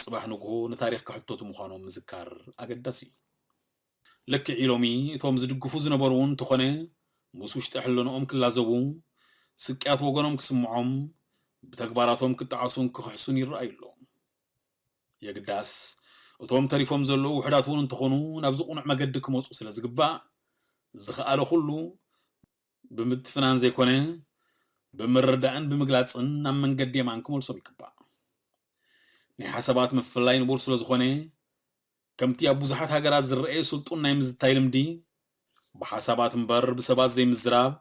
ጽባሕ ንግሆ ንታሪኽ ክሕተቱ ምዃኖም ምዝካር ኣገዳሲ እዩ። ልክዕ ኢሎሚ እቶም ዝድግፉ ዝነበሩ እውን እንተኾነ ምስ ውሽጢ ሕልንኦም ክላዘቡ፣ ስቅያት ወገኖም ክስምዖም፣ ብተግባራቶም ክጠዓሱን ክኽሕሱን ይረኣዩ ኣለዉ። የግዳስ እቶም ተሪፎም ዘለዉ ውሑዳት እውን እንተኾኑ ናብዚ ቅኑዕ መገዲ ክመፁ ስለ ዝግባእ ዝኸኣለ ኩሉ ብምትፍናን ዘይኮነ ብምርዳእን ብምግላፅን ናብ መንገዲ የማን ክመልሶም ይግባእ። ናይ ሓሳባት ምፍላይ ንቡር ስለ ዝኾነ ከምቲ ኣብ ብዙሓት ሃገራት ዝረኣየ ስልጡን ናይ ምዝታይ ልምዲ ብሓሳባት እምበር ብሰባት ዘይምዝራብ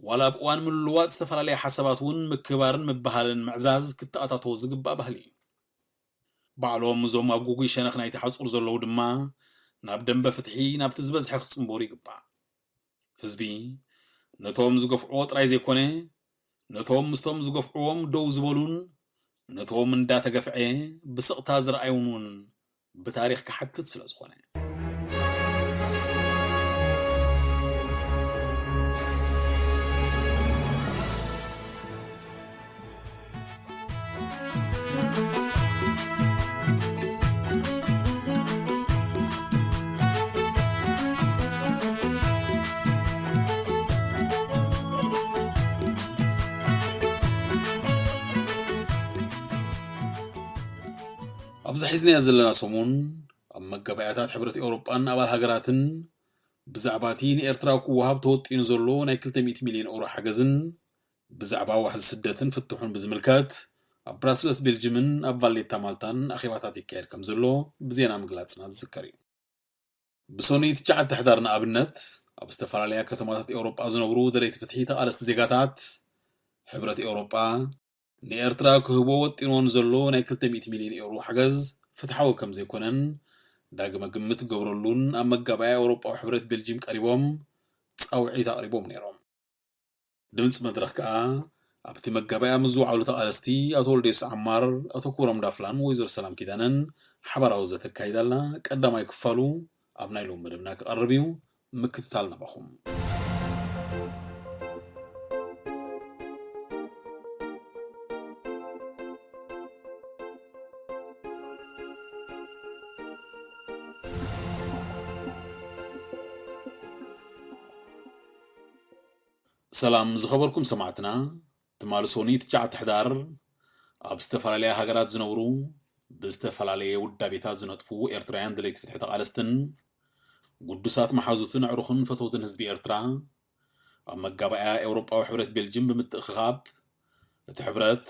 ዋላ ኣብ እዋን ምልውዋጥ ዝተፈላለየ ሓሳባት እውን ምክባርን ምብሃልን ምዕዛዝ ክተኣታቶ ዝግባእ ባህሊ እዩ። ባዕሎም እዞም ኣብ ጉጉይ ሸነኽ ናይቲ ሓጹር ዘለዉ ድማ ናብ ደንበ ፍትሒ ናብቲ ዝበዝሐ ክጽንበሩ ይግባእ። ህዝቢ ነቶም ዝገፍዕዎ ጥራይ ዘይኮነ ነቶም ምስቶም ዝገፍዕዎም ደው ዝበሉን ነቶም እንዳተገፍዐ ብስቕታ ዝረኣዩን እውን ብታሪኽ ክሓትት ስለ ዝኾነ። ኣብዚ ሒዝናዮ ዘለና ሰሙን ኣብ መጋባእያታት ሕብረት ኤውሮጳን ኣባል ሃገራትን ብዛዕባ እቲ ንኤርትራ ክወሃብ ተወጢኑ ዘሎ ናይ ክልተ ሚእቲ ሚልዮን ኤውሮ ሓገዝን ብዛዕባ ዋሕዚ ስደትን ፍትሑን ብዝምልከት ኣብ ብራስለስ ቤልጅምን ኣብ ቫሌታ ማልታን ኣኼባታት ይካየድ ከም ዘሎ ብዜና ምግላጽና ዝዝከር እዩ። ብሰኑይ ትሽዓተ ሕዳር ንኣብነት ኣብ ዝተፈላለያ ከተማታት ኤውሮጳ ዝነብሩ ደለይቲ ፍትሒ ተቓለስቲ ዜጋታት ሕብረት ኤውሮጳ ንኤርትራ ክህቦ ወጢንዎ ንዘሎ ናይ ክልተ ሚእቲ ሚልዮን ኤውሮ ሓገዝ ፍትሓዊ ከም ዘይኮነን ዳግመ ግምት ክገብረሉን ኣብ መጋባእያ ኤውሮጳዊ ሕብረት ቤልጂም ቀሪቦም ጻውዒት ኣቕሪቦም ነይሮም። ድምጺ መድረኽ ከኣ ኣብቲ መጋባእያ ምስ ዝወዓሉ ተቓለስቲ ኣቶ ወልደየሱስ ዓማር፣ ኣቶ ክብሮም ዳፍላን ወይዘሮ ሰላም ኪዳነን ሓባራዊ ዘተ ኣካይዳ ኣላ። ቀዳማይ ክፋሉ ኣብ ናይ ሎሚ መደብና ክቐርብ እዩ። ምክትታል ናባኹም። ሰላም ዝኸበርኩም ሰማዕትና፣ ትማሊ ሰኑይ ትሽዓተ ሕዳር ኣብ ዝተፈላለያ ሃገራት ዝነብሩ ብዝተፈላለየ ውዳቤታት ዝነጥፉ ኤርትራውያን ደለይቲ ፍትሒ ተቓለስትን ግዱሳት መሓዙትን ኣዕሩኽን ፈተውትን ህዝቢ ኤርትራ ኣብ መጋባእያ ኤውሮጳዊ ሕብረት ቤልጅም ብምትእኽኻብ እቲ ሕብረት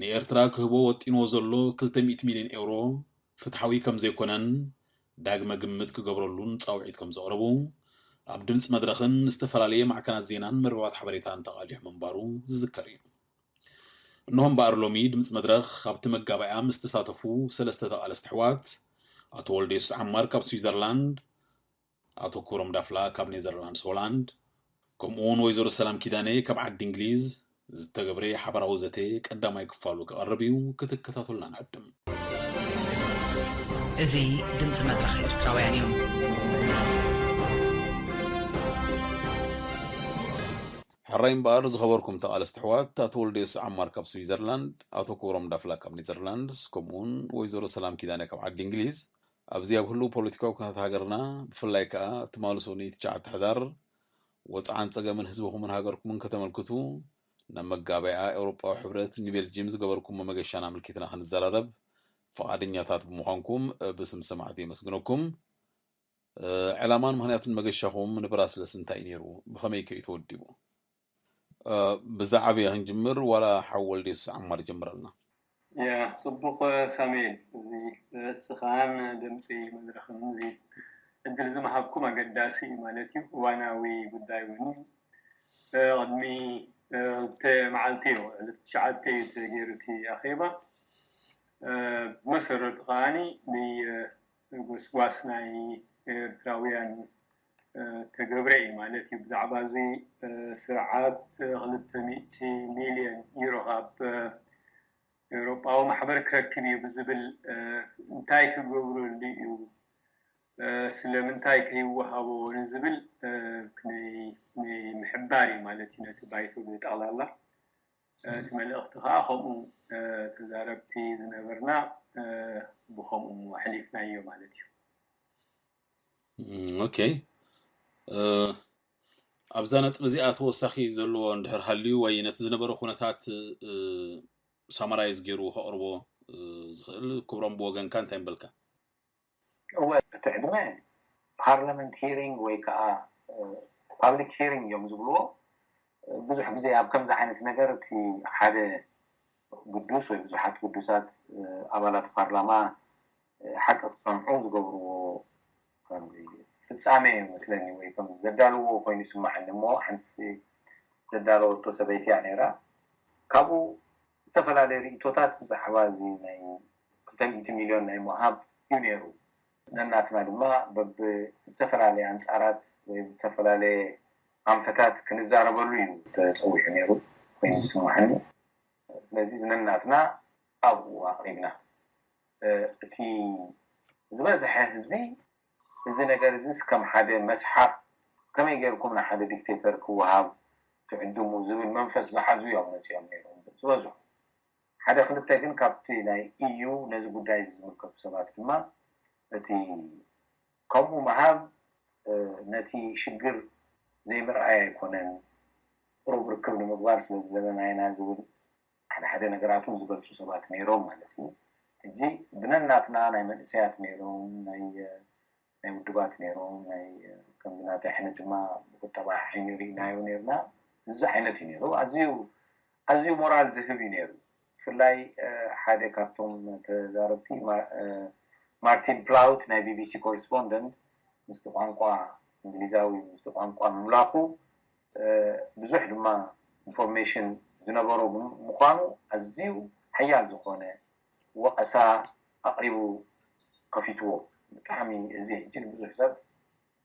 ንኤርትራ ክህቦ ወጢንዎ ዘሎ ክልተ ሚእቲ ሚልዮን ኤውሮ ፍትሓዊ ከም ዘይኮነን ዳግመ ግምት ክገብረሉን ጻውዒት ከም ዘቕረቡ ኣብ ድምጺ መድረኽን ዝተፈላለየ ማዕከናት ዜናን መርበባት ሓበሬታን ተቓሊሑ ምንባሩ ዝዝከር እዩ። እንሆ እምበኣር ሎሚ ድምፂ መድረኽ ኣብቲ መጋባእያ ምስ ተሳተፉ ሰለስተ ተቓለስቲ ኣሕዋት፣ ኣቶ ወልደየሱስ ዓማር ካብ ስዊዘርላንድ፣ ኣቶ ክብሮም ዳፍላ ካብ ኔዘርላንድስ ሆላንድ፣ ከምኡ እውን ወይዘሮ ሰላም ኪዳነ ካብ ዓዲ እንግሊዝ ዝተገብረ ሓበራዊ ዘተ ቀዳማይ ክፋሉ ክቐርብ እዩ። ክትከታተሉና ንዕድም። እዚ ድምፂ መድረኽ ኤርትራውያን እዩ። ሕራይ እምበኣር ዝኸበርኩም ተቓለስቲ ኣሕዋት፣ ኣቶ ወልደየሱስ ዓማር ካብ ስዊዘርላንድ፣ ኣቶ ክብሮም ዳፍላ ካብ ኔዘርላንድስ፣ ከምኡውን ወይዘሮ ሰላም ኪዳነ ካብ ዓዲ እንግሊዝ ኣብዚ ኣብ ህሉው ፖለቲካዊ ኩነታት ሃገርና፣ ብፍላይ ከኣ ትማሊ ሰኑይ ትሽዓተ ሕዳር ወጽዓን ጸገምን ህዝብኹምን ሃገርኩምን ከተመልክቱ ናብ መጋበያ ኤውሮጳዊ ሕብረት ንቤልጂም ዝገበርኩሞ መገሻን ኣመልኪትና ክንዘራረብ ፍቓደኛታት ብምዃንኩም ብስም ሰማዕቲ የመስግነኩም። ዕላማን ምኽንያትን መገሻኹም ንብራስለስ እንታይ እዩ ነይሩ? ብኸመይ ከ እዩ ተወዲቡ? ብዛዕባ ክንጅምር ዋላ ሓው ወልደየሱስ ዓማር ጀምረልና። ያ ጽቡቕ ሳሙኤል፣ እዚ እስኻን ድምፂ መድረኽን እዚ እድል ዝመሃብኩም ኣገዳሲ እዩ ማለት እዩ። እዋናዊ ጉዳይ እውን እዩ። ቅድሚ ክልተ መዓልቲ እዩ፣ ዕለት ትሽዓተ እዩ ተገይሩ እቲ ኣኼባ። ብመሰረቱ ከዓኒ ብጎስጓስ ናይ ኤርትራውያን ተገብረ እዩ ማለት እዩ። ብዛዕባ እዚ ስርዓት ክልተ ሚእቲ ሚልዮን ዩሮ ካብ ኤውሮጳዊ ማሕበር ክረክብ እዩ ብዝብል እንታይ ክገብረሉ እዩ፣ ስለምንታይ ከይወሃቦ ንዝብል ናይ ምሕባር እዩ ማለት እዩ። ነቲ ባይቶ ብጠቕላላ እቲ መልእኽቲ ከዓ ከምኡ ተዛረብቲ ዝነበርና ብከምኡ ኣሕሊፍናዮ ማለት እዩ። ኦኬ፣ ኣብዛ ነጥቢ እዚኣ ተወሳኺ ዘለዎ እንድሕር ሃልዩ ወይ ነቲ ዝነበረ ኩነታት ሳማራይዝ ገይሩ ከቕርቦ ዝኽእል ክብሮም ብወገንካ እንታይ ምበልካ? እወ፣ እቲ ዕድመ ፓርላመንት ሂሪንግ ወይ ከዓ ፓብሊክ ሂሪንግ እዮም ዝብልዎ። ብዙሕ ግዜ ኣብ ከምዚ ዓይነት ነገር እቲ ሓደ ግዱስ ወይ ብዙሓት ግዱሳት ኣባላት ፓርላማ ሓቂ ክሰምዑ ዝገብርዎ ፍፃመ እዩ መስለኒ፣ ወይ ከም ዘዳልዎ ኮይኑ ይስማዓኒ። እሞ ሓንቲ ዘዳለወቶ ሰበይቲ እያ ነይራ። ካብኡ ዝተፈላለየ ርእቶታት ብዛዕባ እዚ ናይ ክልተ ሚእቲ ሚልዮን ናይ ምሃብ እዩ ነይሩ። ነናትና ድማ በብዝተፈላለየ ኣንፃራት ወይ ዝተፈላለየ ኣንፈታት ክንዛረበሉ እዩ ተፀዊዑ ነይሩ ኮይኑ ዝስማዓኒ። ስለዚ ነናትና ኣብኡ ኣቕሪብና። እቲ ዝበዝሐ ህዝቢ እዚ ነገር እዚስ ከም ሓደ መስሓቕ፣ ከመይ ገይርኩም ንሓደ ዲክቴተር ክወሃብ ትዕድሙ ዝብል መንፈስ ዝሓዙ እዮም መፂኦም ነይሮም ዝበዝሑ። ሓደ ክልተ ግን ካብቲ ናይ ኢዩ ነዚ ጉዳይ እዚ ዝምልከቱ ሰባት ድማ እቲ ከምኡ ምሃብ ነቲ ሽግር ዘይምርኣይ ኣይኮነን፣ ቁሩብ ርክብ ንምግባር ስለ ዝደለና ኢና ዝብል ሓደ ሓደ ነገራት እውን ዝገልፁ ሰባት ነይሮም ማለት እዩ። ሕጂ ብነናትና ናይ መንእሰያት ነይሮም፣ ናይ ናይ ውድባት ነይሮም፣ ናይ ከምዚ ናተይ ዓይነት ድማ ብቁጠባ ዓይኒ ርኢናዮ ነይርና። እዚ ዓይነት እዩ ነይሩ። ኣዝዩ ኣዝዩ ሞራል ዝህብ እዩ ነይሩ። ብፍላይ ሓደ ካብቶም ተዛረብቲ ማርቲን ፕላውት ናይ ቢቢሲ ኮሪስፖንደንት ምስቲ ቋንቋ እንግሊዛዊ ምስቲ ቋንቋ ምምላኹ ብዙሕ ድማ ኢንፎርሜሽን ዝነበሮ ብምዃኑ ኣዝዩ ሓያል ዝኾነ ወቐሳ ኣቕሪቡ ከፊትዎ። ብጣዕሚ እዚ ሕጂ ንብዙሕ ሰብ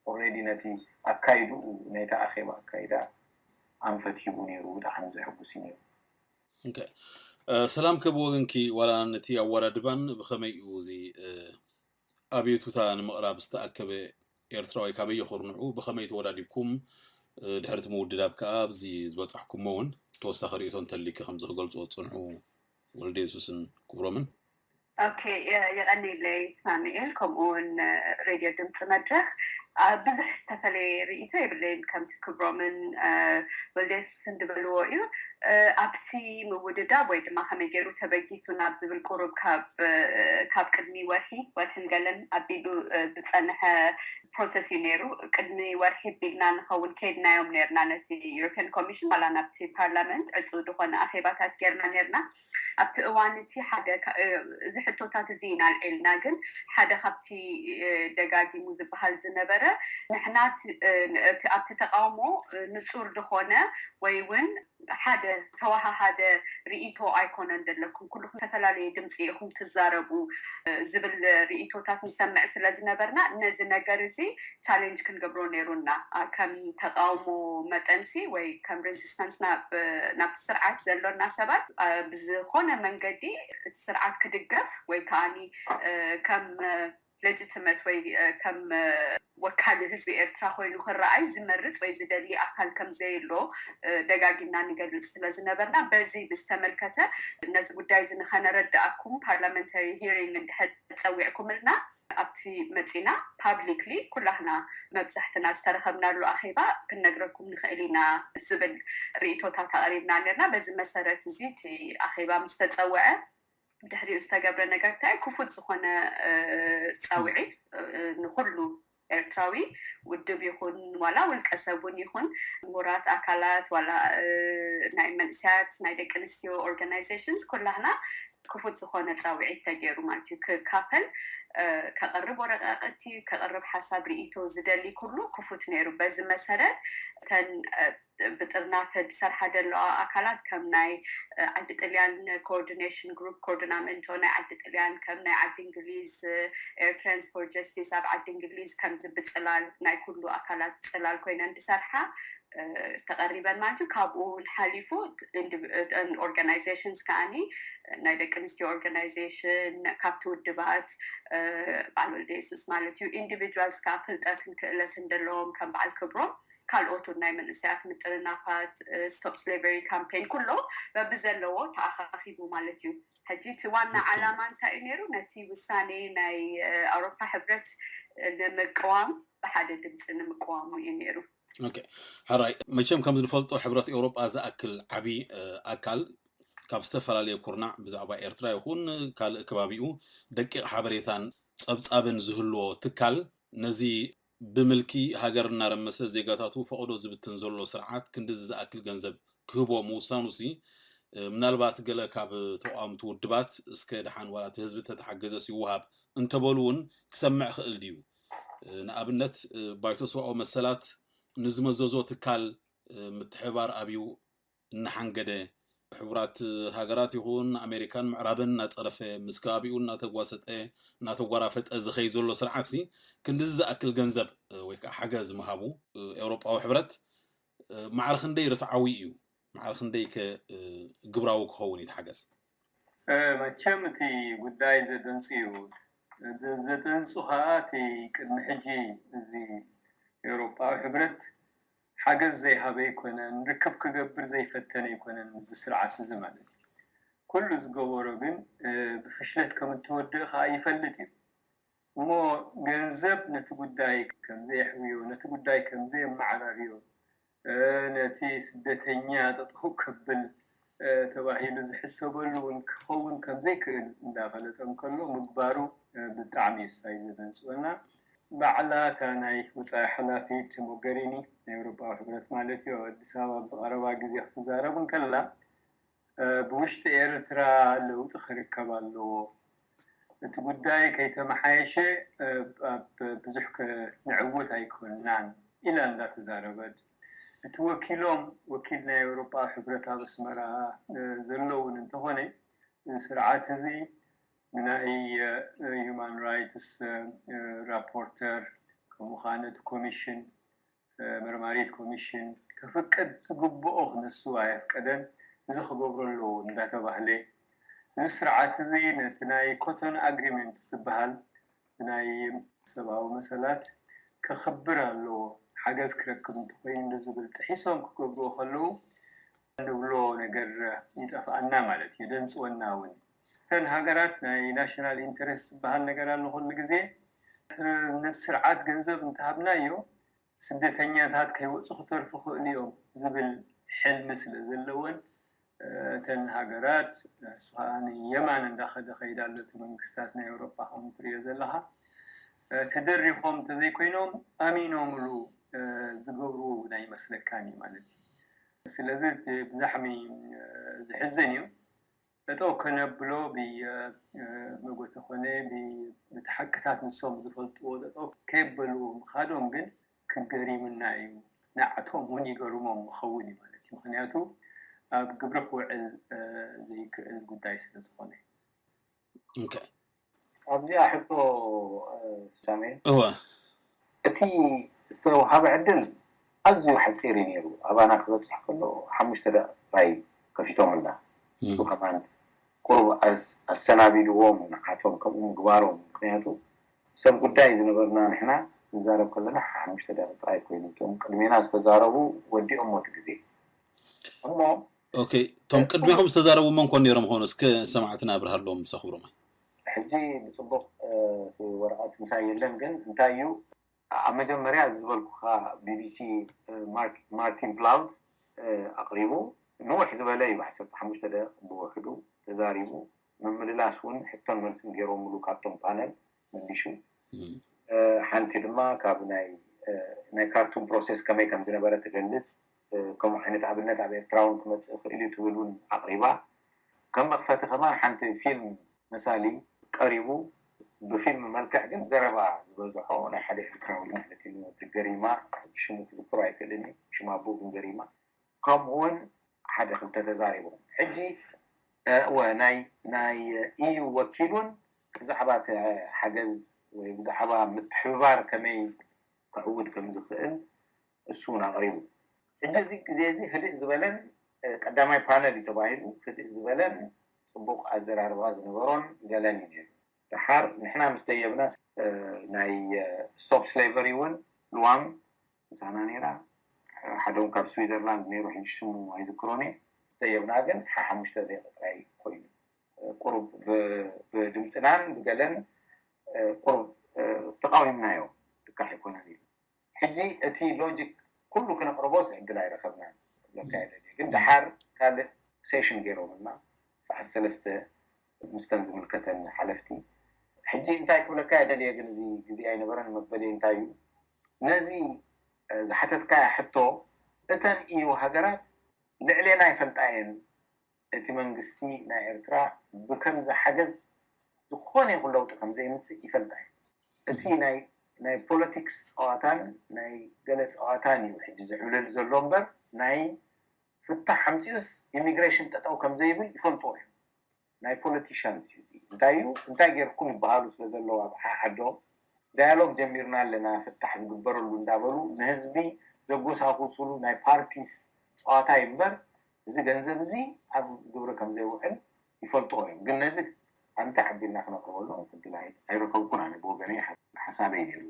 ኦልሬዲ ነቲ ኣካይድኡ ናይቲ ኣኼባ ኣካይዳ ኣንፈት ሂቡ ነይሩ። ብጣዕሚ ዘሐጉስ እዩ ነይሩ። ሰላም ከ ብወገንኪ ዋላ ነቲ ኣወዳድባን ብኸመይ እዩ እዚ ኣቤቱታ ንምቕራብ ዝተኣከበ ኤርትራዊ ካበይ ይኹርንዑ ብኸመይ ተወዳዲብኩም ድሕርቲ ምውድዳብ ከኣ ኣብዚ ዝበጻሕኩሞ እውን ተወሳኺ ርእይቶ እንተሊኪ ከምዚ ክገልጽዎ ዝጸንሑ ወልደ የሱስን ክብሮምን። ኦኬ፣ የቐንየለይ ሳሙኤል፣ ከምኡ እውን ሬድዮ ድምፂ መድረኽ። ብዙሕ ዝተፈለየ ርእይቶ የብለይን፣ ከምቲ ክብሮምን ወልደየሱስን ዝበልዎ እዩ። ኣብቲ ምውድዳብ ወይ ድማ ከመይ ገይሩ ተበጊሱ ናብ ዝብል ቁሩብ ካብ ካብ ቅድሚ ወርሒ ወርሕን ገለን ኣቢሉ ዝፀንሐ ፕሮሰስ እዩ ነይሩ። ቅድሚ ወርሒ ቢልና ንኸውን ከይድናዮም ነርና ነቲ ዩሮፒያን ኮሚሽን ዋላ ናብቲ ፓርላመንት ዕፁ ዝኾነ ኣኼባታት ገርና ነርና። ኣብቲ እዋን እቲ ሓደ እዚ ሕቶታት እዚ ኢና ኣልዒልና፣ ግን ሓደ ካብቲ ደጋጊሙ ዝበሃል ዝነበረ ንሕና ኣብቲ ተቃውሞ ንፁር ዝኾነ ወይ እውን ሓደ ተወሃሃደ ርእይቶ ኣይኮነን ዘለኩም፣ ኩልኩም ዝተፈላለየ ድምፂ ኢኹም ትዛረቡ ዝብል ርእይቶታት ንሰምዕ ስለ ዝነበርና፣ ነዚ ነገር እዚ ቻሌንጅ ክንገብሮ ነይሩና። ከም ተቃውሞ መጠንሲ ወይ ከም ሬዚስተንስ ናብቲ ስርዓት ዘሎና ሰባት ብዝኾነ መንገዲ እቲ ስርዓት ክድገፍ ወይ ከዓኒ ከም ሌጂትመት ወይ ከም ወካሊ ህዝቢ ኤርትራ ኮይኑ ክረኣይ ዝመርጽ ወይ ዝደሊ ኣካል ከም ዘየሎ ደጋጊምና ንገልጽ ስለ ዝነበርና፣ በዚ ብዝተመልከተ ነዚ ጉዳይ እዚ ንኸነረድኣኩም ፓርላመንታሪ ሂሪንግ እንድሕር ጸዊዕኩምልና፣ ኣብቲ መጺና ፓብሊክሊ ኩላህና መብዛሕትና ዝተረኸብናሉ ኣኼባ ክንነግረኩም ንኽእል ኢና ዝብል ርእይቶታት ኣቕሪብና ነርና። በዚ መሰረት እዚ እቲ ኣኼባ ምስ ተጸውዐ፣ ብድሕሪኡ ዝተገብረ ነገር እንታይ ክፉት ዝኾነ ፃውዒት ንኩሉ ኤርትራዊ፣ ውድብ ይኹን ዋላ ውልቀ ሰብ እውን ይኹን፣ ምሁራት ኣካላት ዋላ ናይ መንእሰያት ናይ ደቂ ኣንስትዮ ኦርጋናይዜሽንስ ኩላህና ክፉት ዝኾነ ፃውዒት ተገይሩ ማለት እዩ። ክካፈል ከቕርብ ወረቃቅቲ፣ ከቕርብ ሓሳብ ርኢቶ ዝደሊ ኩሉ ክፉት ነይሩ። በዚ መሰረት እተን ብጥርናፈ ዝሰርሓ ዘለዋ ኣካላት ከም ናይ ዓዲ ጥልያን ኮኦርዲኔሽን ግሩፕ ኮኦርዲናመንቶ፣ ናይ ዓዲ ጥልያን ከም ናይ ዓዲ እንግሊዝ ኤርትራንስ ፎር ጀስቲስ ኣብ ዓዲ እንግሊዝ ከምዚ ብፅላል ናይ ኩሉ ኣካላት ፅላል ኮይነን ዝሰርሓ ተቐሪበን ማለት እዩ። ካብኡ ሓሊፉ ኦርጋናይዜሽንስ ከዓኒ ናይ ደቂ ኣንስትዮ ኦርጋናይዜሽን ካብቲ ውድባት በዓል ወልደ የሱስ ማለት እዩ። ኢንዲቪጁዋልስ ከዓ ፍልጠትን ክእለትን ዘለዎም ከም በዓል ክብሮም ካልኦት ናይ መንእሰያት ምጥርናፋት፣ ስቶፕ ስሌቨሪ ካምፔን ኩሎ በብዘለዎ ተኣኻኺቡ ማለት እዩ። ሕጂ እቲ ዋና ዓላማ እንታይ እዩ ነይሩ? ነቲ ውሳኔ ናይ ኣውሮፓ ሕብረት ንምቅዋም ብሓደ ድምፂ ንምቅዋሙ እዩ ነይሩ። ሕራይ መቸም ከም ዝንፈልጦ ሕብረት ኤውሮጳ ዝኣክል ዓብዪ ኣካል ካብ ዝተፈላለየ ኩርናዕ ብዛዕባ ኤርትራ ይኹን ካልእ ከባቢኡ ደቂቕ ሓበሬታን ጸብጻብን ዝህልዎ ትካል ነዚ ብምልኪ ሃገር እናረመሰ ዜጋታቱ ፈቐዶ ዝብትን ዘሎ ስርዓት ክንድዚ ዝኣክል ገንዘብ ክህቦ ምውሳኑሲ ምናልባት ገለ ካብ ተቃወምቲ ውድባት እስከ ደሓን ዋላ እቲ ህዝቢ ተተሓገዘስ ይወሃብ እንተበሉ እውን ክሰምዕ ክእል ድዩ? ንኣብነት ባይቶ ሰብኣዊ መሰላት ንዝመዘዞ ትካል ምትሕባር ኣብዩ እናሓንገደ ሕቡራት ሃገራት ይኹን ኣሜሪካን ምዕራብን እናፀረፈ ምስ ከባቢኡ እናተጓሰጠ እናተጓራፈጠ ዝኸይ ዘሎ ስርዓትሲ ክንድዚ ዝኣክል ገንዘብ ወይ ከዓ ሓገዝ ምሃቡ ኤውሮጳዊ ሕብረት ማዕረ ክንደይ ርትዓዊ እዩ? ማዕረ ክንደይ ከ ግብራዊ ክኸውን እዩ እቲ ሓገዝ? መቸም እቲ ጉዳይ ዘደንፅ እዩ። ዘደንፁ ከዓ እቲ ቅድሚ ሕጂ እዚ ኤውሮጳዊ ሕብረት ሓገዝ ዘይሃበ ኣይኮነን፣ ርክብ ክገብር ዘይፈተነ ኣይኮነን ምስዚ ስርዓት እዚ ማለት እዩ። ኩሉ ዝገበሮ ግን ብፍሽለት ከም እተወድእ ከዓ ይፈልጥ እዩ። እሞ ገንዘብ ነቲ ጉዳይ ከም ዘየሕውዮ፣ ነቲ ጉዳይ ከም ዘየመዓራርዮ፣ ነቲ ስደተኛ ጠጠው ከብል ተባሂሉ ዝሕሰበሉ እውን ክኸውን ከም ዘይክእል እንዳፈለጠ እንከሎ ምግባሩ ብጣዕሚ እዩ ሳይ ዘደንፅወና። ባዕላ እታ ናይ ወፃኢ ሓላፊት ሞገሪኒ ናይ ኤውሮጳዊ ሕብረት ማለት እዩ ኣብ ኣዲስ ኣበባ ኣብ ዝቐረባ ግዜ ክትዛረብ እንከላ ብውሽጢ ኤርትራ ለውጢ ክርከብ ኣለዎ፣ እቲ ጉዳይ ከይተመሓየሸ ኣብ ብዙሕ ክንዕውት ኣይኮንናን ኢላ እንዳተዛረበት፣ እቲ ወኪሎም ወኪል ናይ ኤውሮጳ ሕብረት ኣብ ኣስመራ ዘለውን እንተኾነ ስርዓት እዚ ንናይ ሂማን ራይትስ ራፖርተር ከምኡ ከዓ ነቲ ኮሚሽን መርማሪት ኮሚሽን ከፍቅድ ዝግብኦ ክነሱ ኣየፍቀደን፣ እዚ ክገብሮ ኣለዎ እንዳተባህለ እዚ ስርዓት እዚ ነቲ ናይ ኮቶን ኣግሪመንት ዝበሃል ናይ ሰብኣዊ መሰላት ከኽብር ኣለዎ፣ ሓገዝ ክረክብ እንተኮይኑ ዝብል ጥሒሶም ክገብርዎ ከለዉ ንብሎ ነገር ይጠፍኣና ማለት እዩ፣ ደንፅወና እውን። እተን ሃገራት ናይ ናሽናል ኢንተረስት ዝበሃል ነገር ኣሎ ኩሉ ግዜ ነቲ ስርዓት ገንዘብ እንተሃብናዮ ስደተኛታት ከይወፁ ክተርፉ ክእሉ እዮም ዝብል ሕልሚ ስለ ዘለወን እተን ሃገራት ንሱ ከዓ ንየማን እንዳኸደ ከይዳ ኣሎ እቲ መንግስታት ናይ ኤውሮጳ ከም ትሪኦ ዘለካ ተደሪኾም እንተዘይኮይኖም ኣሚኖምሉ ዝገብሩ እውን ኣይመስለካን እዩ ማለት እዩ። ስለዚ ብዛሕሚ ዝሕዝን እዩ። ጠጠው ከነብሎ ብመጎተ ኮነ ብቲ ሓቅታት ንሶም ዝፈልጥዎ ጠጠው ከየበልዎ ምኻዶም ግን ክገሪምና እዩ። ንዓቶም እውን ይገርሞም ምኸውን እዩ ማለት እዩ። ምክንያቱ ኣብ ግብሪ ክውዕል ዘይክእል ጉዳይ ስለ ዝኾነ። ኣብዚኣ ሕቶ ሳሜ እወ እቲ ዝተውሃበ ዕድል ኣዝዩ ሓፂር እዩ ነይሩ። ኣባና ክበፅሕ ከሎ ሓሙሽተ ደቂቕ ጥራይ ከፊቶምልና። እሱ ከማን ቁሩብ ኣሰናቢድዎም ንዓቶም ከምኡ ምግባሮም። ምክንያቱ ሰብ ጉዳይ ዝነበርና ንሕና ንዛረብ ከለና ሓሙሽተ ደቂቕ ጥራይ ኮይኑ እቶም ቅድሜና ዝተዛረቡ ወዲኦሞ እቲ ግዜ እሞ ኦኬ እቶም ቅድሚኹም ዝተዛረቡ መን ኮን ነይሮም ኾኑ እስከ ሰማዕትና ኣብርሃሎም ሰኽብሮም። ሕጂ ብፅቡቕ ወረቐት ምሳይ የለን ግን እንታይ እዩ ኣብ መጀመርያ ዝበልኩኻ ቢቢሲ ማርቲን ፕላውት ኣቕሪቡ ንውሕ ዝበለ እዩ ዓሰርተ ሓሙሽተ ደቂቕ ብውሕዱ ተዛሪቡ ምምልላስ እውን ሕቶን መልስን ገይሮምሉ ካብቶም ፓነል መሊሹ ሓንቲ ድማ ካብ ናይ ናይ ካርቱም ፕሮሴስ ከመይ ከም ዝነበረ ትገልፅ ከምኡ ዓይነት ኣብነት ኣብ ኤርትራ እውን ክመፅእ ይኽእል እዩ ትብል እውን ኣቕሪባ ከም መኽፈቲ ከማን ሓንቲ ፊልም መሳሊ ቀሪቡ ብፊልም መልክዕ ግን ዘረባ ዝበዝሖ ናይ ሓደ ኤርትራዊ ማለት እዩ ንወዲ ገሪማ ሽሙ ክዝክሮ ኣይክእልን እዩ ሽም ኣቦኡ ግን ገሪማ ከምኡ እውን ሓደ ክልተ ተዛሪቦም ሕጂ እወ ናይ ናይ ኢዩ ወኪሉን ብዛዕባ እቲ ሓገዝ ወይ ብዛዕባ ምትሕብባር ከመይ ክዕውት ከም ዝኽእል እሱ እውን ኣቕሪቡ ሕጂ እዚ ግዜ እዚ ህድእ ዝበለን ቀዳማይ ፓነል እዩ ተባሂሉ ህድእ ዝበለን ፅቡቕ ኣዘራርባ ዝነበሮን ገለን እዩ ነይሩ ደሓር ንሕና ምስ ደየብና ናይ stop slavery እውን ልዋም ምሳና ነይራ ሓደ እውን ካብ ስዊዘርላንድ ነይሩ ሕጂ ሽሙ ኣይዝክሮን እየ ምስ ደየብና ግን ሓሓሙሽተ ደቂቕ ጥራይ ኮይኑ ቁሩብ ብድምፅናን ብገለን ቁሩብ ተቃዊምናዮ ልካዕ ኣይኮነን ኢሉ ሕጂ እቲ ሎጂክ ኩሉ ክነቕርቦስ ዕድል ኣይረኸብናን ለካየደ ግን ድሓር ካልእ ሴሽን ገይሮምልና ሰዓት ሰለስተ ምስተን ዝምልከተን ሓለፍቲ ሕጂ እንታይ ክብለካ የደልየ ግን እዚ ግዜ ኣይነበረን መበሊ እንታይ እዩ ነዚ ዝሓተትካያ ሕቶ እተን እዩ ሃገራት ልዕሌና ይፈልጣ እየን እቲ መንግስቲ ናይ ኤርትራ ብከምዚ ሓገዝ ዝኾነ ይኹን ለውጢ ከም ዘይምፅእ ይፈልጣ እዩ። እቲ ናይ ናይ ፖለቲክስ ፀዋታን ናይ ገለ ፀዋታን እዩ ሕጂ ዝዕብለሉ ዘሎ እምበር ናይ ፍታሕ ኣምፂኡስ ኢሚግሬሽን ጠጠው ከም ዘይብል ይፈልጥዎ እዮም። ናይ ፖለቲሻንስ እዩ እዚ። እንታይ እዩ እንታይ ጌርኩም ይበሃሉ ስለ ዘለዉ ኣብ ዓዓዶም ዳያሎግ ጀሚርና ኣለና ፍታሕ ዝግበረሉ እንዳበሉ ንህዝቢ ዘጎሳቁስሉ ናይ ፓርቲስ ፀዋታ እዩ እምበር እዚ ገንዘብ እዚ ኣብ ግብሪ ከም ዘይውዕል ይፈልጥዎ እዮም። ግን ነዚ ኣንተ ዓቢልና ክነቅርበሎም ዕድል ኣይረከብኩን ኣነ ብወገነይ ሓሳበይ ነይሩ።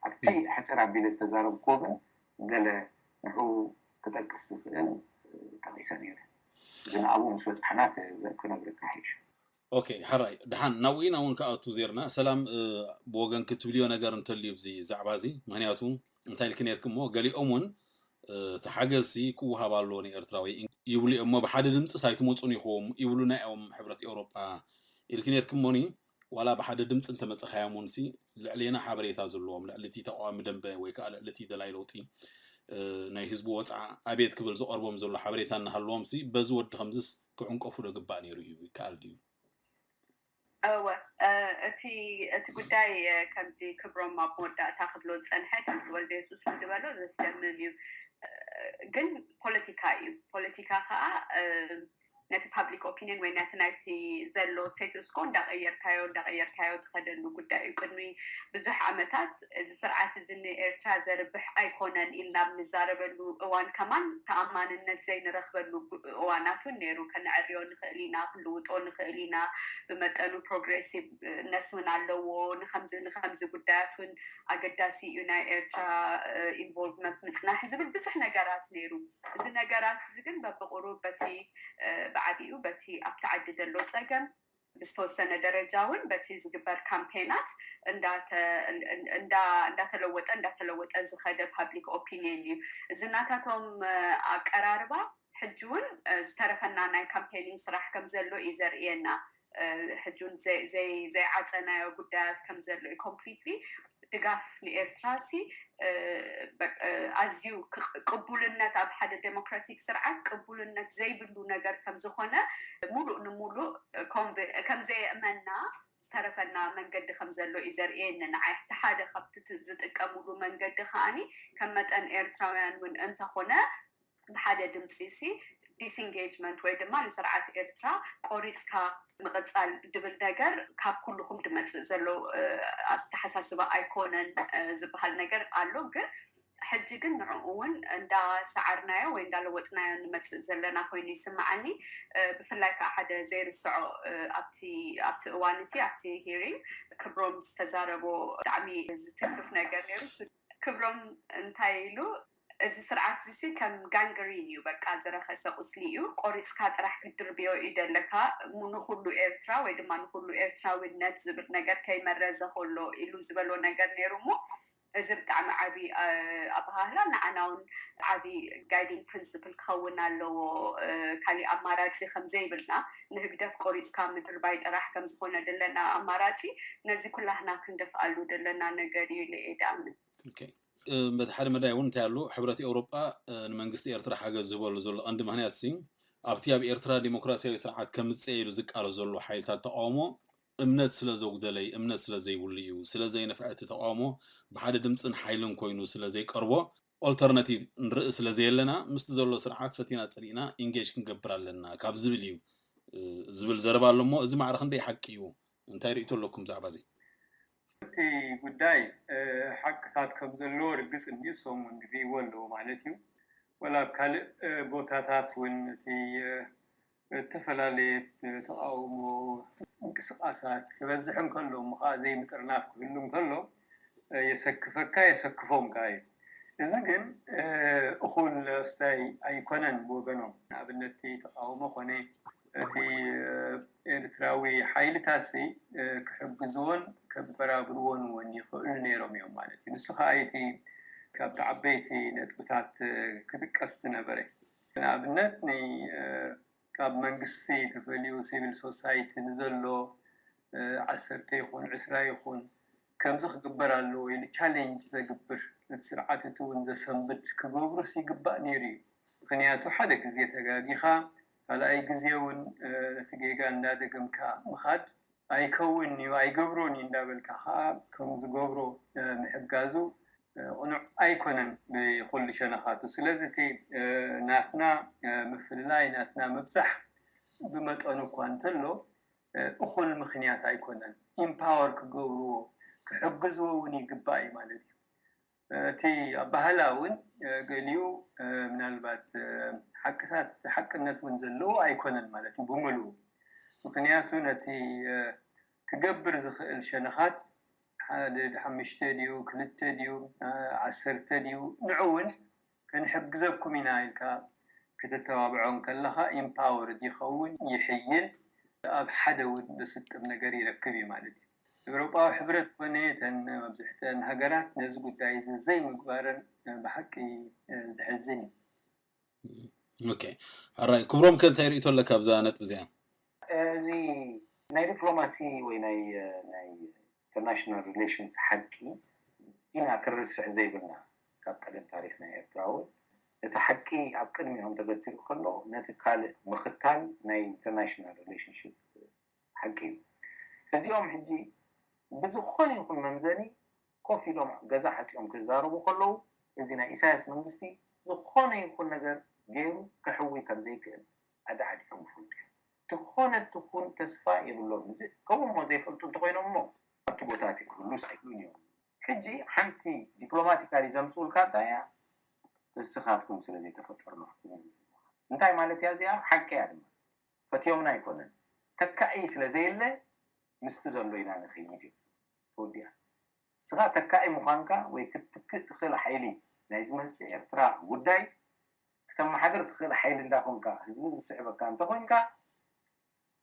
ኣብቲ ሕፅር ኣቢለ ዝተዛረብክዎ ግን ገለ ንዑ ክጠቅስ ዝኽእል ጠቂሰ ነይረ። ግን ኣብኡ ምስ በፃሕና ክነግረካ ሓይሽ። ኦኬ ሓራይ ድሓን ናብኡ ኢና እውን ክኣቱ ዜርና ሰላም ብወገን ክትብልዮ ነገር እንተልዩ ብዚ ዛዕባ እዚ ምክንያቱ እንታይ ኢልክ ነርክ እሞ ገሊኦም እውን እቲ ሓገዝሲ ክወሃብ ኣለዎ ንኤርትራዊ ይብሉ እዮም እሞ ብሓደ ድምፂ ሳይትመፁን ይኹም ይብሉና እዮም ሕብረት ኤውሮጳ ኢልክ ነርክ እሞኒ ዋላ ብሓደ ድምፂ እንተመፀኻዮም እውን ሲ ልዕሌና ሓበሬታ ዘለዎም ልዕሊ እቲ ተቃዋሚ ደንበ ወይ ከዓ ልዕሊ እቲ ደላይ ለውጢ ናይ ህዝቢ ወፅዓ ኣቤት ክብል ዝቐርቦም ዘሎ ሓበሬታ እናሃለዎም ሲ በዚ ወዲ ከምዝስ ክዕንቀፉ ዶ ግባእ ነይሩ እዩ ይከኣል ድዩ እወ እቲ እቲ ጉዳይ ከምዚ ክብሮም ኣብ መወዳእታ ክብሎ ዝፀንሐ ከምዚ ወልደ የሱስ ዝበሎ ዘስደምም እዩ ግን ፖለቲካ እዩ ፖለቲካ ከዓ ነቲ ፓብሊክ ኦፒኒን ወይ ነቲ ናይቲ ዘሎ ስቴትስ ኮ እንዳቀየርካዮ እንዳቀየርካዮ ትኸደሉ ጉዳይ እዩ ቅድሚ ብዙሕ ዓመታት እዚ ስርዓት እዚ ንኤርትራ ዘርብሕ ኣይኮነን ኢልና ኣብ ንዛረበሉ እዋን ከማን ተኣማንነት ዘይንረክበሉ እዋናት እውን ነይሩ ከነዕርዮ ንኽእል ኢና ክንልውጦ ንኽእል ኢና ብመጠኑ ፕሮግሬሲቭ ነስውን ኣለዎ ንከምዚ ንከምዚ ጉዳያት እውን ኣገዳሲ እዩ ናይ ኤርትራ ኢንቮልቭመንት ምፅናሕ ዝብል ብዙሕ ነገራት ነይሩ እዚ ነገራት እዚ ግን በብቁሩብ በቲ ብዓቢኡ በቲ ኣብቲ ዓዲ ዘሎ ፀገም ብዝተወሰነ ደረጃ እውን በቲ ዝግበር ካምፔናት እንዳተለወጠ እንዳተለወጠ ዝኸደ ፓብሊክ ኦፒኒየን እዩ። እዚ ናታቶም ኣቀራርባ ሕጂ እውን ዝተረፈና ናይ ካምፔኒንግ ስራሕ ከም ዘሎ እዩ ዘርእየና። ሕጂ እውን ዘይዓፀናዮ ጉዳያት ከም ዘሎ እዩ ኮምፕሊትሊ ድጋፍ ንኤርትራ ሲ ኣዝዩ ቅቡልነት ኣብ ሓደ ዴሞክራቲክ ስርዓት ቅቡልነት ዘይብሉ ነገር ከም ዝኾነ ሙሉእ ንሙሉእ ከም ዘየእመና ዝተረፈና መንገዲ ከም ዘሎ እዩ ዘርእየኒ ንዓይ እቲ ሓደ ካብቲ ዝጥቀምሉ መንገዲ ከዓኒ ከም መጠን ኤርትራውያን እውን እንተኾነ ብሓደ ድምፂ ሲ disengagement ወይ ድማ ንስርዓት ኤርትራ ቆሪፅካ ምቕፃል ድብል ነገር ካብ ኩልኹም ድመፅእ ዘሎ ኣስተሓሳስባ ኣይኮነን ዝበሃል ነገር ኣሎ። ግን ሕጂ ግን ንዕኡ እውን እንዳሰዓርናዮ ወይ እንዳለወጥናዮ ንመፅእ ዘለና ኮይኑ ይስምዓኒ። ብፍላይ ከዓ ሓደ ዘይርስዖ ኣብቲ ኣብቲ እዋን እቲ ኣብቲ hearing ክብሮም ዝተዛረቦ ብጣዕሚ ዝትንክፍ ነገር ነይሩ። ክብሮም እንታይ ኢሉ፣ እዚ ስርዓት እዚ ከም ጋንግሪን እዩ፣ በቃ ዝረኸሰ ቁስሊ እዩ፣ ቆሪፅካ ጥራሕ ክትድርብዮ እዩ ደለካ፣ ንኩሉ ኤርትራ ወይ ድማ ንኩሉ ኤርትራዊነት ዝብል ነገር ከይመረዘ ከሎ ኢሉ ዝበሎ ነገር ነይሩ። እሞ እዚ ብጣዕሚ ዓቢ ኣበሃህላ፣ ንዓና እውን ዓቢ guiding principle ክኸውን ኣለዎ። ካሊእ ኣማራፂ ከምዘይብልና፣ ንህግደፍ ቆሪፅካ ምድርባይ ጥራሕ ከምዝኾነ ደለና ኣማራፂ፣ ነዚ ኩላህና ክንደፍኣሉ ደለና ነገር እዩ ኢለ እየ ድኣምን። በቲ ሓደ መዳይ እውን እንታይ ኣሎ፣ ሕብረት ኤውሮጳ ንመንግስቲ ኤርትራ ሓገዝ ዝህበሉ ዘሎ ቀንዲ ምክንያት ሲ ኣብቲ ኣብ ኤርትራ ዲሞክራሲያዊ ስርዓት ከምፅእ ኢሉ ዝቃለስ ዘሎ ሓይልታት ተቃውሞ እምነት ስለ ዘጉደለይ፣ እምነት ስለ ዘይብሉ እዩ፣ ስለ ዘይነፍዐ እቲ ተቃውሞ ብሓደ ድምፅን ሓይልን ኮይኑ ስለ ዘይቀርቦ ኦልተርናቲቭ ንርኢ ስለ ዘየለና ምስቲ ዘሎ ስርዓት ፈቲና ፀሊእና ኢንጌጅ ክንገብር ኣለና ካብ ዝብል እዩ ዝብል ዘረባ ኣሎ። እሞ እዚ ማዕረ ክንደይ ሓቂ እዩ? እንታይ ርእቶ ኣለኩም ብዛዕባ እዚ? እቲ ጉዳይ ሓቅታት ከም ዘለዎ ርግፅ እንድዩ፣ ሰሙን ሪእዎ ኣለዎ ማለት እዩ። ወላ ኣብ ካልእ ቦታታት እውን እቲ ዝተፈላለየ ተቃውሞ ምንቅስቃሳት ክበዝሕ እንከሎ እሞ ከዓ ዘይምጥርናፍ ክህሉ እንከሎ የሰክፈካ የሰክፎም ከዓ እዩ። እዚ ግን እኹል ስታይ ኣይኮነን ብወገኖም። ንኣብነት እቲ ተቃውሞ ኮነ እቲ ኤርትራዊ ሓይልታሲ ክሕግዝዎን ከበራብርዎን እውን ይኽእሉ ነይሮም እዮም ማለት እዩ። ንሱ ከዓ እቲ ካብቲ ዓበይቲ ነጥብታት ክጥቀስ ዝነበረ ንኣብነት ካብ መንግስቲ ተፈልዩ ሲቪል ሶሳይቲ ንዘሎ ዓሰርተ ይኹን ዕስራ ይኹን ከምዚ ክግበር ኣለዎ ኢሉ ቻሌንጅ ዘግብር ነቲ ስርዓት እቲ እውን ዘሰንብድ ክገብሩስ ይግባእ ነይሩ እዩ። ምክንያቱ ሓደ ግዜ ተጋጊኻ ካልኣይ ግዜ እውን ነቲ ጌጋ እንዳደገምካ ምኻድ ኣይከውን እዩ ኣይገብሮን እዩ እንዳበልካ ከዓ ከም ዝገብሮ ምሕጋዙ ቅኑዕ ኣይኮነን ብኩሉ ሸነኻቱ። ስለዚ እቲ ናትና ምፍልላይ ናትና ምብዛሕ ብመጠኑ እኳ እንተሎ እኹል ምኽንያት ኣይኮነን። ኢምፓወር ክገብርዎ ክሕግዝዎ እውን ይግባእ እዩ ማለት እዩ። እቲ ኣባህላ እውን ገሊኡ ምናልባት ሓቅታት ሓቅነት እውን ዘለዎ ኣይኮነን ማለት እዩ ብምሉኡ። ምክንያቱ ነቲ ክገብር ዝኽእል ሸነኻት ሓደ ሓሙሽተ ድዩ ክልተ ድዩ ዓሰርተ ድዩ ንዑ እውን ክንሕግዘኩም ኢና ኢልካ ከተተባብዖ እንከለኻ ኢምፓወርድ ይኸውን፣ ይሕይል፣ ኣብ ሓደ እውን ዘስጥም ነገር ይረክብ እዩ ማለት እዩ። ኤውሮጳዊ ሕብረት ኮነ እተን መብዝሕተን ሃገራት ነዚ ጉዳይ እዚ ዘይምግባረን ብሓቂ ዘሕዝን እዩ። ኦኬ፣ ሕራይ ክብሮም ከ እንታይ ርእቶ ኣለካ ኣብዛ ነጥቢ እዚኣ? እዚ ናይ ዲፕሎማሲ ወይ ናይ ናይ ኢንተርናሽናል ሪሌሽንስ ሓቂ ኢና ክርስዕ ዘይብልና ካብ ቀደም ታሪክ ናይ ኤርትራ እውን እቲ ሓቂ ኣብ ቅድሚኦም ተገቲሩ ከሎ ነቲ ካልእ ምኽታል ናይ ኢንተርናሽናል ሪሌሽንሽፕ ሓቂ እዩ። እዚኦም ሕጂ ብዝኾነ ይኹን መምዘኒ ኮፍ ኢሎም ገዛ ሓፂኦም ክዛረቡ ከለዉ እዚ ናይ ኢሳያስ መንግስቲ ዝኾነ ይኹን ነገር ገይሩ ከሕዊ ከም ዘይክእል ኣዳዕዲዖም ይፈልጡ እዮም። ዝኾነ ትኹን ተስፋ የብሎም። ከምኡ እሞ ዘይፈልጡ እንተኮይኖም እሞ ኣብቲ ቦታ እቲ ክህሉስ ኣይክእሉን እዮም። ሕጂ ሓንቲ ዲፕሎማቲካሊ ዘምፅኡልካ እንታይ እያ? ንስኻትኩም ስለ ዘይተፈጠርናኹም። እንታይ ማለት እያ እዚኣ? ሓቂ እያ ድማ። ፈትዮምና ኣይኮነን። ተካኢ ስለ ዘየለ ምስቲ ዘሎ ኢና ንኸይድ እዩ። ተወዲኣ። ንስኻ ተካኢ ምዃንካ ወይ ክትትክእ ትኽእል ሓይሊ ናይ ዝመፅእ ኤርትራ ጉዳይ ክተመሓድር ትኽእል ሓይሊ እንዳኾንካ ህዝቢ ዝስዕበካ እንተኾይንካ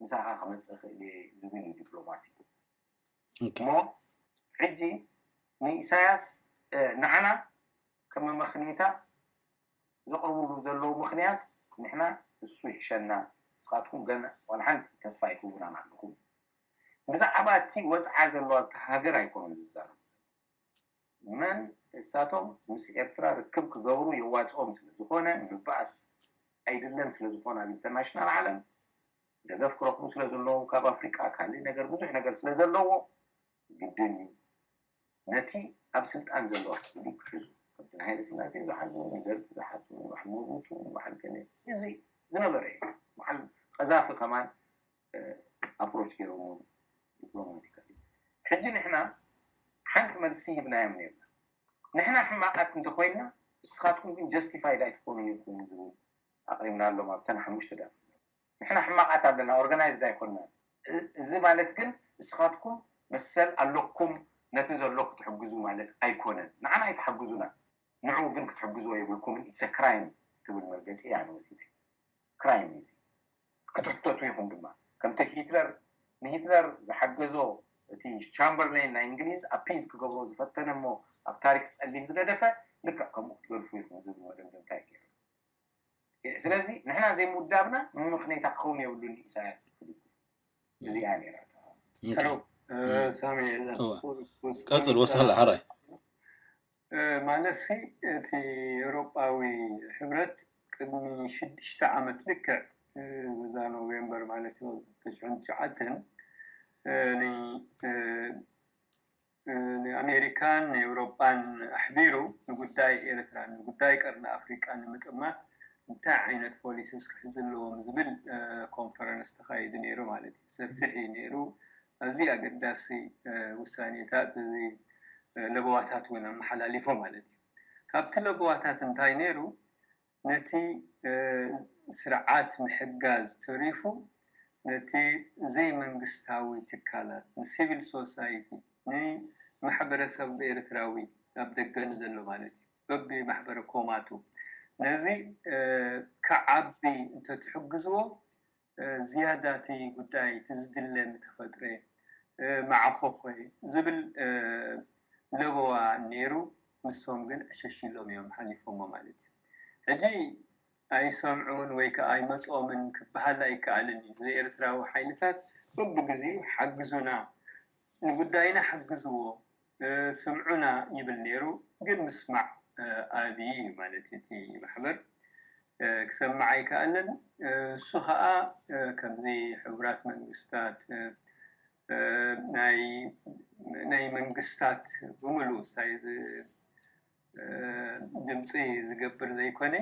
ምሳኻ ክመፅእ ይኽእል እየ ዝብል እዩ ዲፕሎማሲ። እሞ ሕጂ ንኢሳያስ ንዓና ከም መመኽንይታ ዘቕርብሉ ዘለዉ ምኽንያት ንሕና እሱ ይሕሸና ንስኻትኩም ገና ዋላ ሓንቲ ተስፋ ኣይትህቡናን ኣለኹም። ብዛዕባ እቲ ወፅዓ ዘለዋ እታ ሃገር ኣይኮኑን ዝዛረቡ። መን እሳቶም ምስ ኤርትራ ርክብ ክገብሩ የዋፅኦም ስለዝኾነ ንምባኣስ ኣይድለን ስለዝኾነ ኣብ ኢንተርናሽናል ዓለም ደገፍ ክረኽቡ ስለዘለዎም ካብ ኣፍሪቃ ካልእ ነገር ብዙሕ ነገር ስለዘለዎ ግድን እዩ ነቲ ኣብ ስልጣን ዘለዋ ክሕዙ ከምቲ ንሃይለ ስላሴ ዝሓዙ ንደርግ ዝሓዙ ንባሕል ሞቡቱ ንባሕል ገለ እዚ ዝነበረ እዩ። በዓል ቀዛፊ ከማን ኣፕሮች ገይሮም ዲፕሎማቲካሊ። ሕጂ ንሕና ሓንቲ መልሲ ሂብናዮም ነርና። ንሕና ሕማቃት እንተኮይንና፣ ንስኻትኩም ግን ጀስቲፋይድ ኣይትኮኑን ኢኹም ዝብል ኣቕሪብናሎም ኣብተን ሓሙሽተ ዳ። ንሕና ሕማቃት ኣለና፣ ኦርጋናይዝድ ኣይኮንና። እዚ ማለት ግን ንስኻትኩም መሰል ኣለኩም ነቲ ዘሎ ክትሕግዙ ማለት ኣይኮነን። ንዓና ኣይትሓግዙና፣ ንዑ ግን ክትሕግዝዎ የብልኩምን። ኢትስ ክራይም ትብል መርገፂ እያ ንወሲደ። ክራይም እዩ። ክትሕተቱ ኢኹም ድማ። ከምቲ ሂትለር ንሂትለር ዝሓገዞ እቲ ቻምበርሌን ናይ እንግሊዝ ኣፒዝ ክገብሮ ዝፈተነ እሞ ኣብ ታሪክ ፀሊም ዝገደፈ፣ ልክዕ ከምኡ ክትገድፉ ኢኹም ዝብል መደምደምታ እዩ ገይሩ። ስለዚ ንሕና ዘይምውዳብና ምምኽነይታ ክኸውን የብሉን። ኢሳያስ ክብል እዚኣ ነይራ። ሳሚ ቀፅል ወስኸላ ሓራይ። ማለትሲ እቲ ኤውሮጳዊ ሕብረት ቅድሚ ሽዱሽተ ዓመት ልክዕ በዛ ኖቬምበር ማለት እዩ ተሽሕን ትሽዓተን ንኣሜሪካን ንኤውሮጳን ኣሕቢሩ ንጉዳይ ኤርትራ ንጉዳይ ቀርኒ ኣፍሪቃ ንምጥማት እንታይ ዓይነት ፖሊሲስ ክሕዝ ኣለዎም ዝብል ኮንፈረንስ ተኻይዱ ነይሩ ማለት እዩ። ሰፊሕ እዩ ነይሩ። ኣዝዩ ኣገዳሲ ውሳኔታት እዚ ለበዋታት እውን ኣመሓላሊፎ ማለት እዩ። ካብቲ ለበዋታት እንታይ ነይሩ? ነቲ ስርዓት ምሕጋዝ ተሪፉ ነቲ ዘይመንግስታዊ ትካላት ንሲቪል ሶሳይቲ ንማሕበረሰብ ኤርትራዊ ኣብ ደገ ንዘሎ ማለት እዩ በቢ ማሕበረ ኮማቱ ነዚ ክዓቢ እንተትሕግዝዎ ዝያዳ እቲ ጉዳይ እቲ ዝድለ ምተፈጥረ መዓኾኾ ዝብል ለበዋ ነይሩ። ንሶም ግን ዕሸሽ ኢሎም እዮም ሓሊፎሞ ማለት እዩ። ሕጂ ኣይሰምዑን ወይ ከዓ ኣይመፅኦምን ክበሃል ኣይከኣልን እዩ። ንኤርትራዊ ሓይልታት በብግዚኡ ሓግዙና፣ ንጉዳይና ሓግዝዎ፣ ስምዑና ይብል ነይሩ። ግን ምስማዕ ኣብይ እዩ ማለት እዩ። እቲ ማሕበር ክሰምዕ ኣይከኣልን። እሱ ከዓ ከምዚ ሕቡራት መንግስታት ናይ መንግስታት ብምሉ ድምፂ ዝገብር ዘይኮነ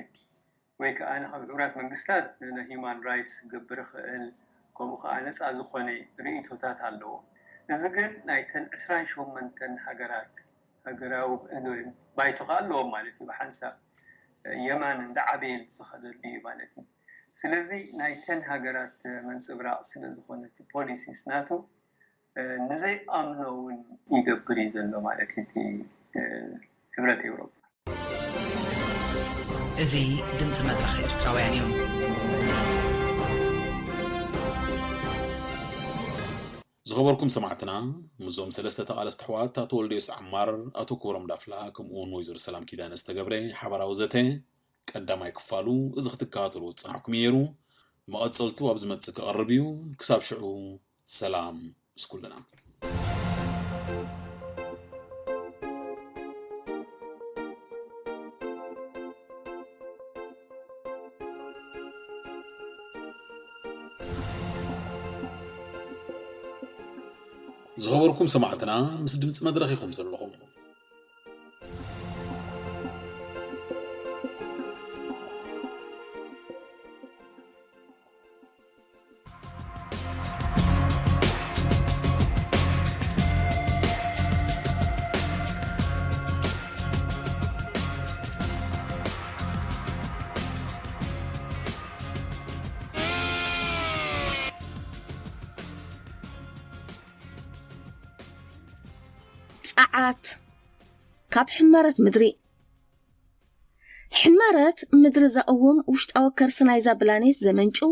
ወይ ከዓ ንከም ሕቡራት መንግስታት ንሂማን ራይትስ ክገብር ይኽእል፣ ከምኡ ከዓ ነፃ ዝኾነ ርእቶታት ኣለዎ። እዚ ግን ናይተን ዕስራን ሸሞንተን ሃገራት ሃገራዊ ባይቶ ከዓ ኣለዎም ማለት እዩ። ብሓንሳብ የማን እንዳዓበየ ዝኸደሉ እዩ ማለት እዩ። ስለዚ ናይተን ሃገራት መንፅብራቕ ስለዝኾነ እቲ ፖሊሲስ ናቱ ንዘይኣምኖ እውን ይገብር እዩ ዘሎ ማለት እቲ ሕብረት ኤውሮጳ። እዚ ድምፂ መድረኽ ኤርትራውያን እዩ። ዝኸበርኩም ሰማዕትና፣ ምስዞም ሰለስተ ተቓለስቲ ኣሕዋት ኣቶ ወልደዮስ ዓማር፣ ኣቶ ክብሮም ዳፍላ ከምኡ እውን ወይዘሮ ሰላም ኪዳነ ዝተገብረ ሓባራዊ ዘተ ቀዳማይ ክፋሉ እዚ ክትከታተልዎ ዝጸናሕኩም እዩ ነይሩ። መቐጸልቱ ኣብ ዝመጽእ ክቐርብ እዩ። ክሳብ ሽዑ ሰላም ምስ ኩልና። ዝኸበርኩም ሰማዕትና፣ ምስ ድምፂ መድረኽ ኢኹም ዘለኹም። ጸዓት ካብ ሕመረት ምድሪ። ሕመረት ምድሪ ዘቕውም ውሽጣዊ ከርሲ ናይዛ ፕላኔት ዘመንጭው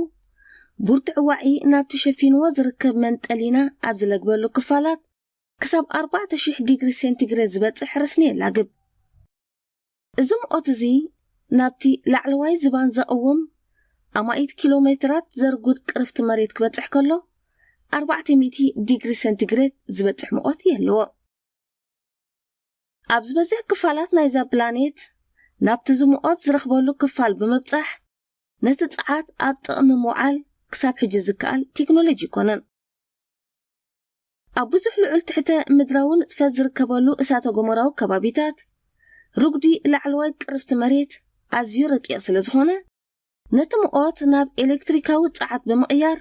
ብርቱዕ ዋዒ ናብቲ ሸፊንዎ ዝርከብ መንጠሊና ኣብ ዝለግበሉ ክፋላት ክሳብ ኣርባዕተ ሽሕ ዲግሪ ሴንቲግሬድ ዝበጽሕ ረስኒ የላግብ። እዚ ሙቐት እዚ ናብቲ ላዕለዋይ ዝባን ዘቕውም ኣማኢት ኪሎ ሜትራት ዘርጉድ ቅርፍቲ መሬት ክበጽሕ ከሎ ኣርባዕተ ሚእቲ ዲግሪ ሴንቲግሬድ ዝበጽሕ ሙቐት የህልዎ። ኣብ ዝበዝሕ ክፋላት ናይዛ ፕላኔት ናብቲ ዝሙቐት ዝረኽበሉ ክፋል ብምብጻሕ ነቲ ጸዓት ኣብ ጥቕሚ ምውዓል ክሳብ ሕጂ ዝከኣል ቴክኖሎጂ ኣይኮነን። ኣብ ብዙሕ ልዑል ትሕተ ምድራዊ ንጥፈት ዝርከበሉ እሳተ ጎመራዊ ከባቢታት ርጉዲ ላዕለዋይ ቅርፍቲ መሬት ኣዝዩ ረቂቕ ስለ ዝኾነ ነቲ ሙቐት ናብ ኤሌክትሪካዊ ጸዓት ብምቕያር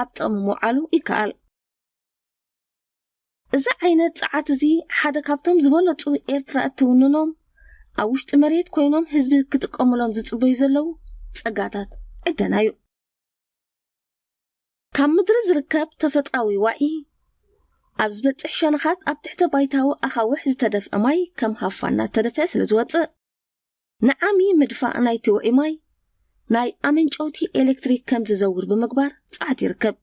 ኣብ ጥቕሚ ምውዓሉ ይከኣል። እዚ ዓይነት ጸዓት እዚ ሓደ ካብቶም ዝበለጹ ኤርትራ እትውንኖም፣ ኣብ ውሽጢ መሬት ኮይኖም ህዝቢ ክጥቀሙሎም ዝጽበዩ ዘለዉ ጸጋታት ዕደና እዩ። ካብ ምድሪ ዝርከብ ተፈጥራዊ ዋዒ፣ ኣብ ዝበጽሕ ሸነኻት ኣብ ትሕተ ባይታዊ ኣኻውሕ ዝተደፍአ ማይ ከም ሃፋ እናተደፍአ ስለ ዝወጽእ፣ ንዓሚ ምድፋእ ናይቲ ውዒ ማይ ናይ ኣመንጨውቲ ኤሌክትሪክ ከም ዝዘውር ብምግባር ጸዓት ይርከብ።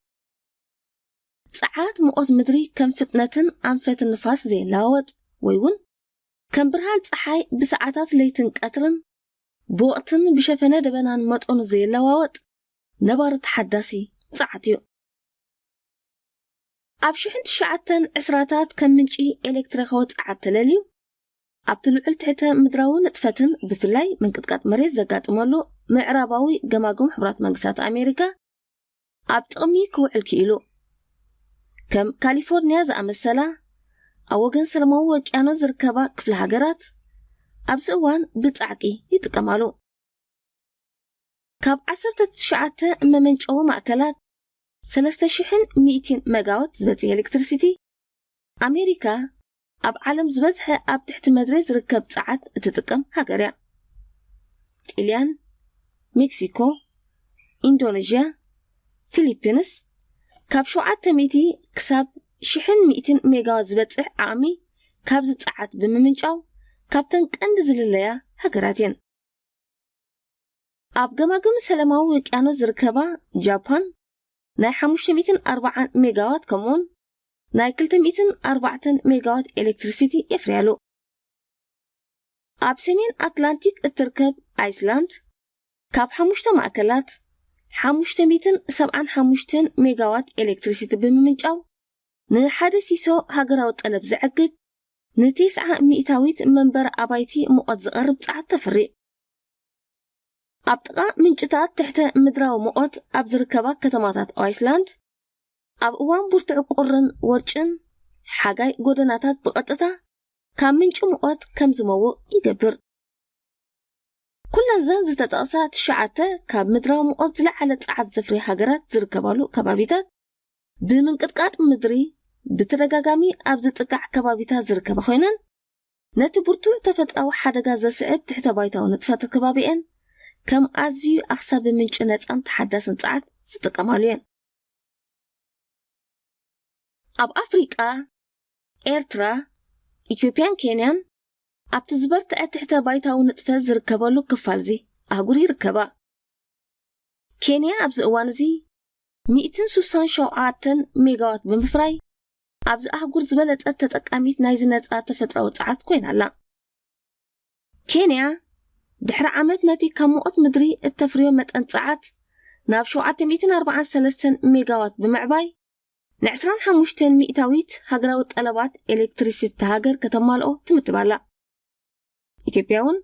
ጸዓት ሙቐት ምድሪ ከም ፍጥነትን ኣንፈትን ንፋስ ዘየለዋወጥ ወይ እውን ከም ብርሃን ጸሓይ ብሰዓታት ለይትን ቀትርን ብወቕትን ብሸፈነ ደበናን መጠኑ ዘየለዋወጥ ነባሪ ተሓዳሲ ጸዓት እዩ። ኣብ ሽሕን ትሽዓተን ዕስራታት ከም ምንጪ ኤሌክትሪካዊ ጸዓት ተለልዩ ኣብቲ ልዑል ትሕተ ምድራዊ ንጥፈትን ብፍላይ ምንቅጥቃጥ መሬት ዘጋጥመሉ ምዕራባዊ ገማግም ሕቡራት መንግስታት ኣሜሪካ ኣብ ጥቕሚ ክውዕል ክኢሉ። ከም ካሊፎርኒያ ዝኣመሰላ ኣብ ወገን ሰላማዊ ውቅያኖስ ዝርከባ ክፍለ ሃገራት ኣብዚ እዋን ብጻዕቂ ይጥቀማሉ። ካብ ዓሰርተ ትሽዓተ መመንጨዊ ማእከላት ሰለስተ ሽሕን ሚእትን ሜጋዋት ዝበጽሕ ኤሌክትሪሲቲ ኣሜሪካ ኣብ ዓለም ዝበዝሐ ኣብ ትሕቲ መሬት ዝርከብ ጸዓት እትጥቀም ሃገር እያ። ጢልያን፣ ሜክሲኮ፣ ኢንዶኔዥያ፣ ፊሊፒንስ ካብ ሸውዓተ ሚእቲ ክሳብ ሽሕን ሚእትን ሜጋዋት ዝበጽሕ ዓቕሚ ካብዚ ጸዓት ብምምንጫው ካብተን ቀንዲ ዝልለያ ሃገራት እየን። ኣብ ገማግም ሰላማዊ ውቅያኖስ ዝርከባ ጃፓን ናይ ሓሙሽተ ሚእትን ኣርባዓን ሜጋዋት ከምኡውን ናይ ክልተ ሚእትን ኣርባዕተን ሜጋዋት ኤሌክትሪሲቲ የፍርያሉ። ኣብ ሰሜን ኣትላንቲክ እትርከብ ኣይስላንድ ካብ ሓሙሽተ ማእከላት ሓሙሽተ ሚእትን ሰብዓን ሓሙሽተን ሜጋዋት ኤሌክትሪሲቲ ብምምንጫው ንሓደ ሲሶ ሃገራዊ ጠለብ ዘዕግብ ንቴስዓ ሚእታዊት መንበሪ ኣባይቲ ሙቐት ዝቐርብ ጸዓት ተፍሪ። ኣብ ጥቓ ምንጭታት ትሕተ ምድራዊ ሙቐት ኣብ ዝርከባ ከተማታት ኣይስላንድ ኣብ እዋን ብርቱዕ ቁርን ወርጭን ሓጋይ ጎደናታት ብቐጥታ ካብ ምንጪ ሙቐት ከም ዝመውቕ ይገብር። ኩለን ዘን ዝተጠቕሳ ትሽዓተ ካብ ምድራዊ ሙቐት ዝለዓለ ጸዓት ዘፍርያ ሃገራት ዝርከባሉ ከባቢታት ብምንቅጥቃጥ ምድሪ ብተደጋጋሚ ኣብ ዝጥቃዕ ከባቢታት ዝርከባ ኮይነን ነቲ ብርቱዕ ተፈጥራዊ ሓደጋ ዘስዕብ ትሕተ ባይታዊ ንጥፈታት ከባቢኤን ከም ኣዝዩ ኣኽሳቢ ምንጪ ነጻን ተሓዳስን ጸዓት ዝጥቀማሉ እየን። ኣብ ኣፍሪቃ ኤርትራ፣ ኢትዮጵያን ኬንያን ኣብቲ ዝበርትዐ ትሕተ ባይታዊ ንጥፈት ዝርከበሉ ክፋልዚ ኣህጉር ይርከባ። ኬንያ ኣብዚ እዋን እዚ ሚእትን ሱሳን ሸውዓተን ሜጋዋት ብምፍራይ ኣብዚ ኣህጉር ዝበለጸት ተጠቃሚት ናይዚ ነጻ ተፈጥራዊ ጸዓት ኮይና ኣላ። ኬንያ ድሕሪ ዓመት ነቲ ካብ ሙቐት ምድሪ እተፍርዮ መጠን ጸዓት ናብ ሸውዓተ ሚእትን ኣርባዓን ሰለስተን ሜጋዋት ብምዕባይ ንዕስራን ሓሙሽተን ሚእታዊት ሃገራዊ ጠለባት ኤሌክትሪሲቲ ሃገር ከተማልኦ ትምድብ ኣላ። ኢትዮጵያ እውን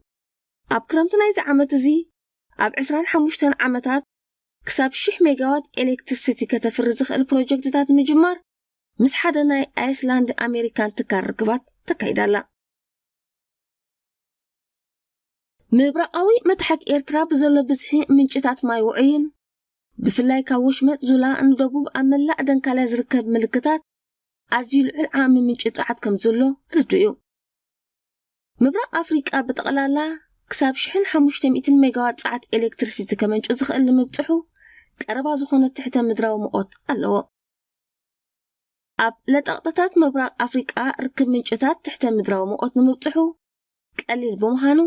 ኣብ ክረምቲ ናይዚ ዓመት እዚ ኣብ ዕስራን ሓሙሽተን ዓመታት ክሳብ ሽሕ ሜጋዋት ኤሌክትሪሲቲ ከተፍሪ ዝኽእል ፕሮጀክትታት ንምጅማር ምስ ሓደ ናይ ኣይስላንድ ኣሜሪካን ትካል ርክባት ተካይዳ ኣላ። ምብራቓዊ መታሕት ኤርትራ ብዘሎ ብዝሒ ምንጭታት ማይ ውዑይን ብፍላይ ካብ ወሽመጥ ዙላ ንደቡብ ኣብ መላእ ደንካልያ ዝርከብ ምልክታት ኣዝዩ ልዑል ዓቕሚ ምንጪ ጸዓት ከም ዘሎ ርዱእ እዩ። ምብራቕ ኣፍሪቃ ብጠቕላላ ክሳብ ሽሕን ሓሙሽተ ሚእትን ሜጋዋት ጸዓት ኤሌክትሪሲቲ ከመንጩ ዝኽእል ንምብጽሑ ቀረባ ዝኾነ ትሕተ ምድራዊ ሙቐት ኣለዎ። ኣብ ለጠቕጥታት ምብራቕ ኣፍሪቃ ርክብ ምንጭታት ትሕተ ምድራዊ ሙቐት ንምብጽሑ ቀሊል ብምዃኑ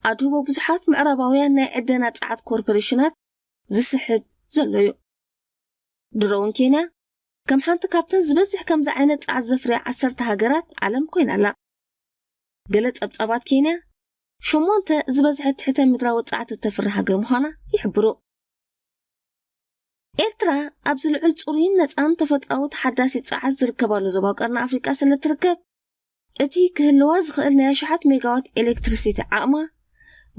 ኣድህቦ ብዙሓት ምዕራባውያን ናይ ዕደና ጸዓት ኮርፖሬሽናት ዝስሕብ ዘሎ እዩ። ድሮ እውን ኬንያ ከም ሓንቲ ካብተን ዝበዝሕ ከምዚ ዓይነት ጸዓት ዘፍርያ ዓሰርተ ሃገራት ዓለም ኮይና ኣላ። ገለ ጸብጻባት ኬንያ ሸሞንተ ዝበዝሐ ትሕተ ምድራዊ ጸዓት እተፍሪ ሃገር ምዃና ይሕብሩ። ኤርትራ ኣብዚ ልዑል ጽሩይን ነጻን ተፈጥራዊ ተሓዳሲ ጸዓት ዝርከባሉ ዞባ ቀርኒ ኣፍሪቃ ስለ እትርከብ እቲ ክህልዋ ዝኽእል ናይ ኣሽሓት ሜጋዋት ኤሌክትሪሲቲ ዓቕማ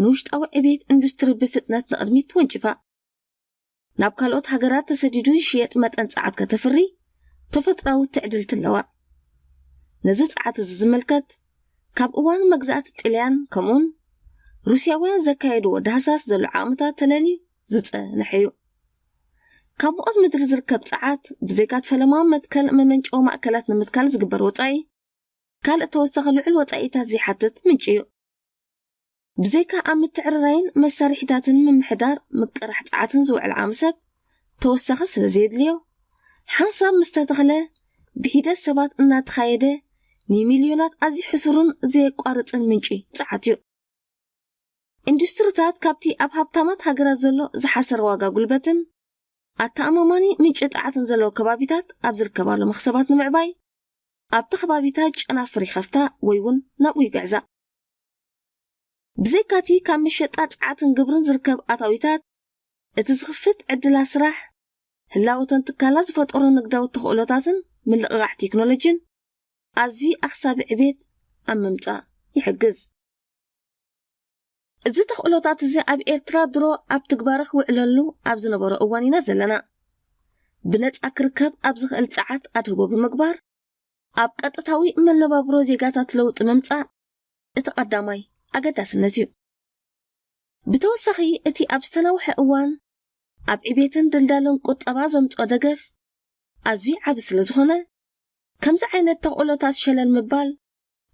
ንውሽጣዊ ዕቤት ኢንዱስትሪ ብፍጥነት ንቕድሚት ወንጭፋ። ናብ ካልኦት ሃገራት ተሰዲዱ ዝሽየጥ መጠን ጸዓት ከተፍሪ ተፈጥራዊ ትዕድልቲ ኣለዋ። ነዚ ጸዓት እዚ ዝምልከት ካብ እዋን መግዛእቲ ጥልያን ከምኡን ሩስያውያን ዘካየድዎ ዳህሳስ ዘሎ ዓቕምታት ተለልዩ ዝጸንሐ እዩ። ካብ ሙቐት ምድሪ ዝርከብ ጸዓት ብዘይካት ፈለማዊ መትከል መመንጨዊ ማእከላት ንምትካል ዝግበር ወጻኢ፣ ካልእ ተወሳኺ ልዑል ወጻኢታት ዘይሓትት ምንጪ እዩ። ብዘይካ ኣብ ምትዕርራይን መሳርሒታትን ምምሕዳር ምቅራሕ ጸዓትን ዝውዕል ዓቕሚ ሰብ ተወሳኺ ስለ ዘየድልዮ፣ ሓንሳብ ምስ ተተኽለ ብሒደት ሰባት እናተኻየደ ንሚልዮናት ኣዝዩ ሕሱርን ዘየቋርጽን ምንጪ ጸዓት እዩ። ኢንዱስትሪታት ካብቲ ኣብ ሃብታማት ሃገራት ዘሎ ዝሓሰረ ዋጋ ጉልበትን ኣተኣማማኒ ምንጪ ጸዓትን ዘለዎ ከባቢታት ኣብ ዝርከባሉ መኽሰባት ንምዕባይ ኣብቲ ከባቢታት ጨናፍር ይኸፍታ ወይ እውን ናብኡ ይግዕዛ። ብዘይካቲ ካብ መሸጣ ጸዓትን ግብርን ዝርከብ ኣታዊታት እቲ ዝኽፍት ዕድላት ስራሕ ህላወተን ትካላት ዝፈጠሮ ንግዳዊ ተኽእሎታትን ምልቕቓሕ ቴክኖሎጂን ኣዝዩ ኣኽሳቢ ዕቤት ኣብ ምምጻእ ይሕግዝ። እዚ ተኽእሎታት እዚ ኣብ ኤርትራ ድሮ ኣብ ትግባረ ክውዕለሉ ኣብ ዝነበሮ እዋን ኢና ዘለና። ብነጻ ክርከብ ኣብ ዝኽእል ጸዓት ኣድህቦ ብምግባር ኣብ ቀጥታዊ መነባብሮ ዜጋታት ለውጢ ምምጻእ እቲ ቀዳማይ ኣገዳስነት እዩ። ብተወሳኺ እቲ ኣብ ዝተናውሐ እዋን ኣብ ዕቤትን ድልዳለን ቁጠባ ዘምጽኦ ደገፍ ኣዝዩ ዓቢ ስለ ዝኾነ ከምዚ ዓይነት ተኽእሎታት ሸለል ምባል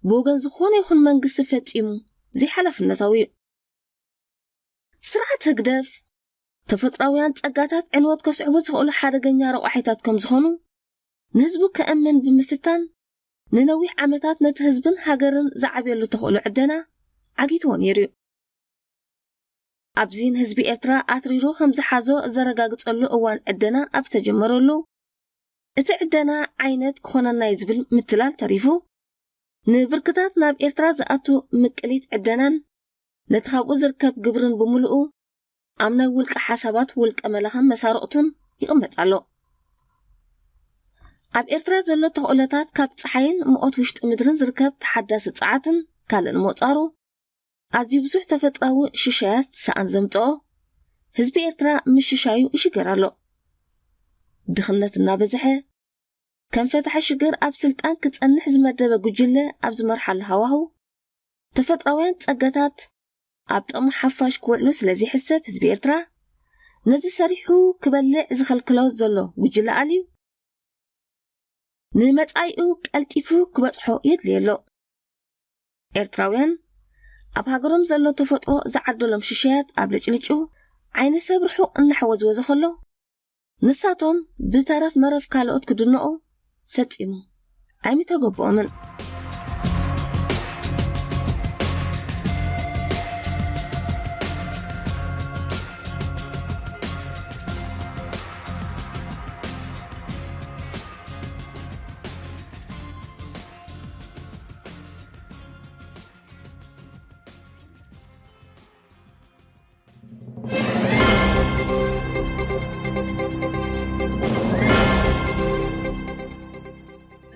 ብወገን ዝኾነ ይኹን መንግስቲ ፈጺሙ ዘይሓላፍነታዊ እዩ። ስርዓት ህግደፍ ተፈጥራውያን ጸጋታት ዕንወት ከስዕቡ ዝኽእሉ ሓደገኛ ረቋሒታት ከም ዝኾኑ ንህዝቡ ከእምን ብምፍታን ንነዊሕ ዓመታት ነቲ ህዝብን ሃገርን ዝዓብየሉ ተኽእሎ ዕደና ዓጊትዎ ነይሩ እዩ። ኣብዚ ንህዝቢ ኤርትራ ኣትሪሩ ከም ዝሓዞ ዘረጋግጸሉ እዋን ዕደና ኣብ ዝተጀመረሉ፣ እቲ ዕደና ዓይነት ክኾነና እዩ ዝብል ምትላል ተሪፉ፣ ንብርክታት ናብ ኤርትራ ዝኣቱ ምቅሊት ዕደናን ነቲ ካብኡ ዝርከብ ግብርን ብምሉኡ ኣብ ናይ ውልቀ ሓሳባት ውልቀ መላኽን መሳርቕቱን ይቕመጥ ኣሎ። ኣብ ኤርትራ ዘሎ ተኽእሎታት ካብ ጸሓይን ሙቐት ውሽጢ ምድርን ዝርከብ ተሓዳሲ ጸዓትን ካልእን ምቑጻሩ ኣዝዩ ብዙሕ ተፈጥራዊ ሽሻያት ሰኣን ዘምጽኦ ህዝቢ ኤርትራ ምሽሻዩ ይሽገር ኣሎ። ድኽነት እናበዝሐ ከም ፈታሒ ሽግር ኣብ ስልጣን ክጸንሕ ዝመደበ ጉጅለ ኣብ ዝመርሓሉ ሃዋህው ተፈጥራውያን ጸጋታት ኣብ ጥቕሚ ሓፋሽ ክውዕሉ ስለ ዘይሕሰብ ህዝቢ ኤርትራ ነዚ ሰሪሑ ክበልዕ ዝኸልክሎ ዘሎ ጉጅለ ኣልዩ ንመጻኢኡ ቀልጢፉ ክበጽሖ የድልዮ ኣሎ። ኤርትራውያን ኣብ ሃገሮም ዘሎ ተፈጥሮ ዝዓደሎም ሽሻያት ኣብ ልጭልጩ ዓይኒ ሰብ ርሑቕ እናሓወዝወዘ ከሎ ንሳቶም ብተረፍ መረፍ ካልኦት ክድነቑ ፈጺሙ ኣይምተገበኦምን።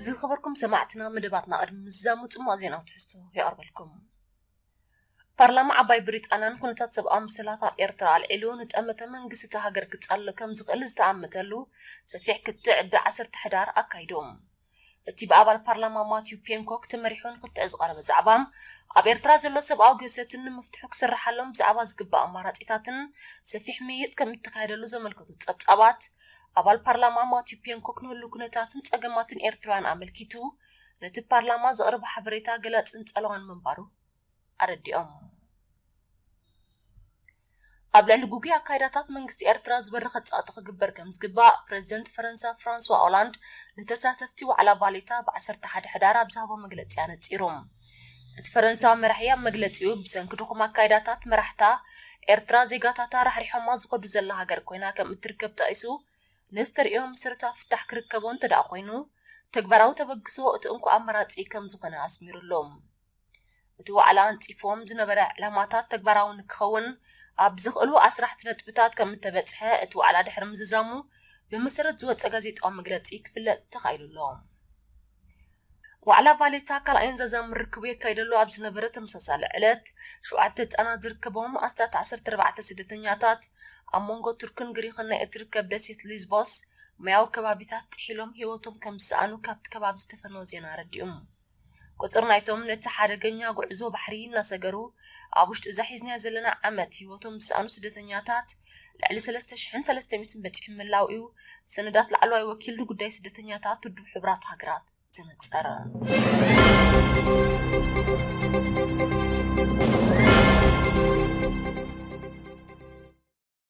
ዝኸበርኩም ሰማዕትና፣ መደባትና ቅድሚ ምዝዛሙ ጽማቕ ዜናዊ ትሕዝቶ ይቐርበልኩም። ፓርላማ ዓባይ ብሪጣንያን ኩነታት ሰብኣዊ መሰላት ኣብ ኤርትራ ኣልዒሉ ንጠመተ መንግስቲ እታ ሃገር ክጻሎ ከም ዝኽእል ዝተኣመተሉ ሰፊሕ ክትዕ ብ ዓሰርተ ሕዳር ኣካይዱ። እቲ ብኣባል ፓርላማ ማቲው ፔንኮክ ተመሪሑ ንክትዕ ዝቐረበ ዛዕባ፣ ኣብ ኤርትራ ዘሎ ሰብኣዊ ግህሰትን ንምፍትሑ ክስርሓሎም ብዛዕባ ዝግባእ ኣማራጺታትን ሰፊሕ ምይይጥ ከም እተኻየደሉ ዘመልከቱ ጸብጻባት፣ ኣባል ፓርላማ ማቲው ፔንኮክ ንህሉ ኩነታትን ጸገማትን ኤርትራውያን ኣመልኪቱ ነቲ ፓርላማ ዘቕረቦ ሓበሬታ ገላጽን ጸለዋን ምንባሩ ኣረዲኦም። ኣብ ልዕሊ ግጉይ ኣካይዳታት መንግስቲ ኤርትራ ዝበረኸ ጸቕጢ ክግበር ከም ዝግባእ ፕረዚደንት ፈረንሳ ፍራንስዋ ኦላንድ ንተሳተፍቲ ዋዕላ ቫሌታ ብ ዓሰርተ ሓደ ሕዳር ኣብ ዝሃቦ መግለጺ ኣነጺሩ። እቲ ፈረንሳዊ መራሒ ኣብ መግለጺኡ፣ ብሰንኪ ድኹም ኣካይዳታት መራሕታ ኤርትራ ዜጋታታ ራሕሪሖማ ዝኸዱ ዘላ ሃገር ኮይና ከም እትርከብ ጠቒሱ፣ ንዝተርእዮ መሰረታዊ ፍታሕ ክርከቦ እንተ ደኣ ኮይኑ፣ ተግባራዊ ተበግሶ እቲ እንኮ ኣማራጺ ከም ዝኾነ ኣስሚሩሉ። እቲ ዋዕላ ኣንጺፍዎም ዝነበረ ዕላማታት ተግባራዊ ንክኸውን ኣብ ዝኽእሉ ኣስራሕቲ ነጥብታት ከም እተበጽሐ እቲ ዋዕላ ድሕሪ ምዝዛሙ ብመሰረት ዝወጸ ጋዜጣዊ መግለጺ ክፍለጥ ተኻኢሉ ኣሎ። ዋዕላ ቫሌታ ካልኣይን ዛዛም ርክቡ የካይደሉ ኣብ ዝነበረ ተመሳሳሊ ዕለት፣ ሸውዓተ ህጻናት ዝርከቦም ኣስታት ዓሰርተ ኣርባዕተ ስደተኛታት ኣብ መንጎ ቱርክን ግሪኽን ናይ እትርከብ ደሴት ሊዝቦስ ማያዊ ከባቢታት ጥሒሎም ህይወቶም ከም ዝሰኣኑ ካብቲ ከባቢ ዝተፈነወ ዜና ኣረዲኡ። ቁጽሪ ናይቶም ነቲ ሓደገኛ ጉዕዞ ባሕሪ እናሰገሩ ኣብ ውሽጢ እዛ ሒዝናያ ዘለና ዓመት ህይወቶም ዝሰኣኑ ስደተኛታት ልዕሊ ሰለስተ ሽሕን ሰለስተ ሚእትን በጺሑ ምህላው እዩ ሰነዳት ላዕለዋይ ወኪል ንጉዳይ ስደተኛታት ውድብ ሕቡራት ሃገራት ዘነጸረ።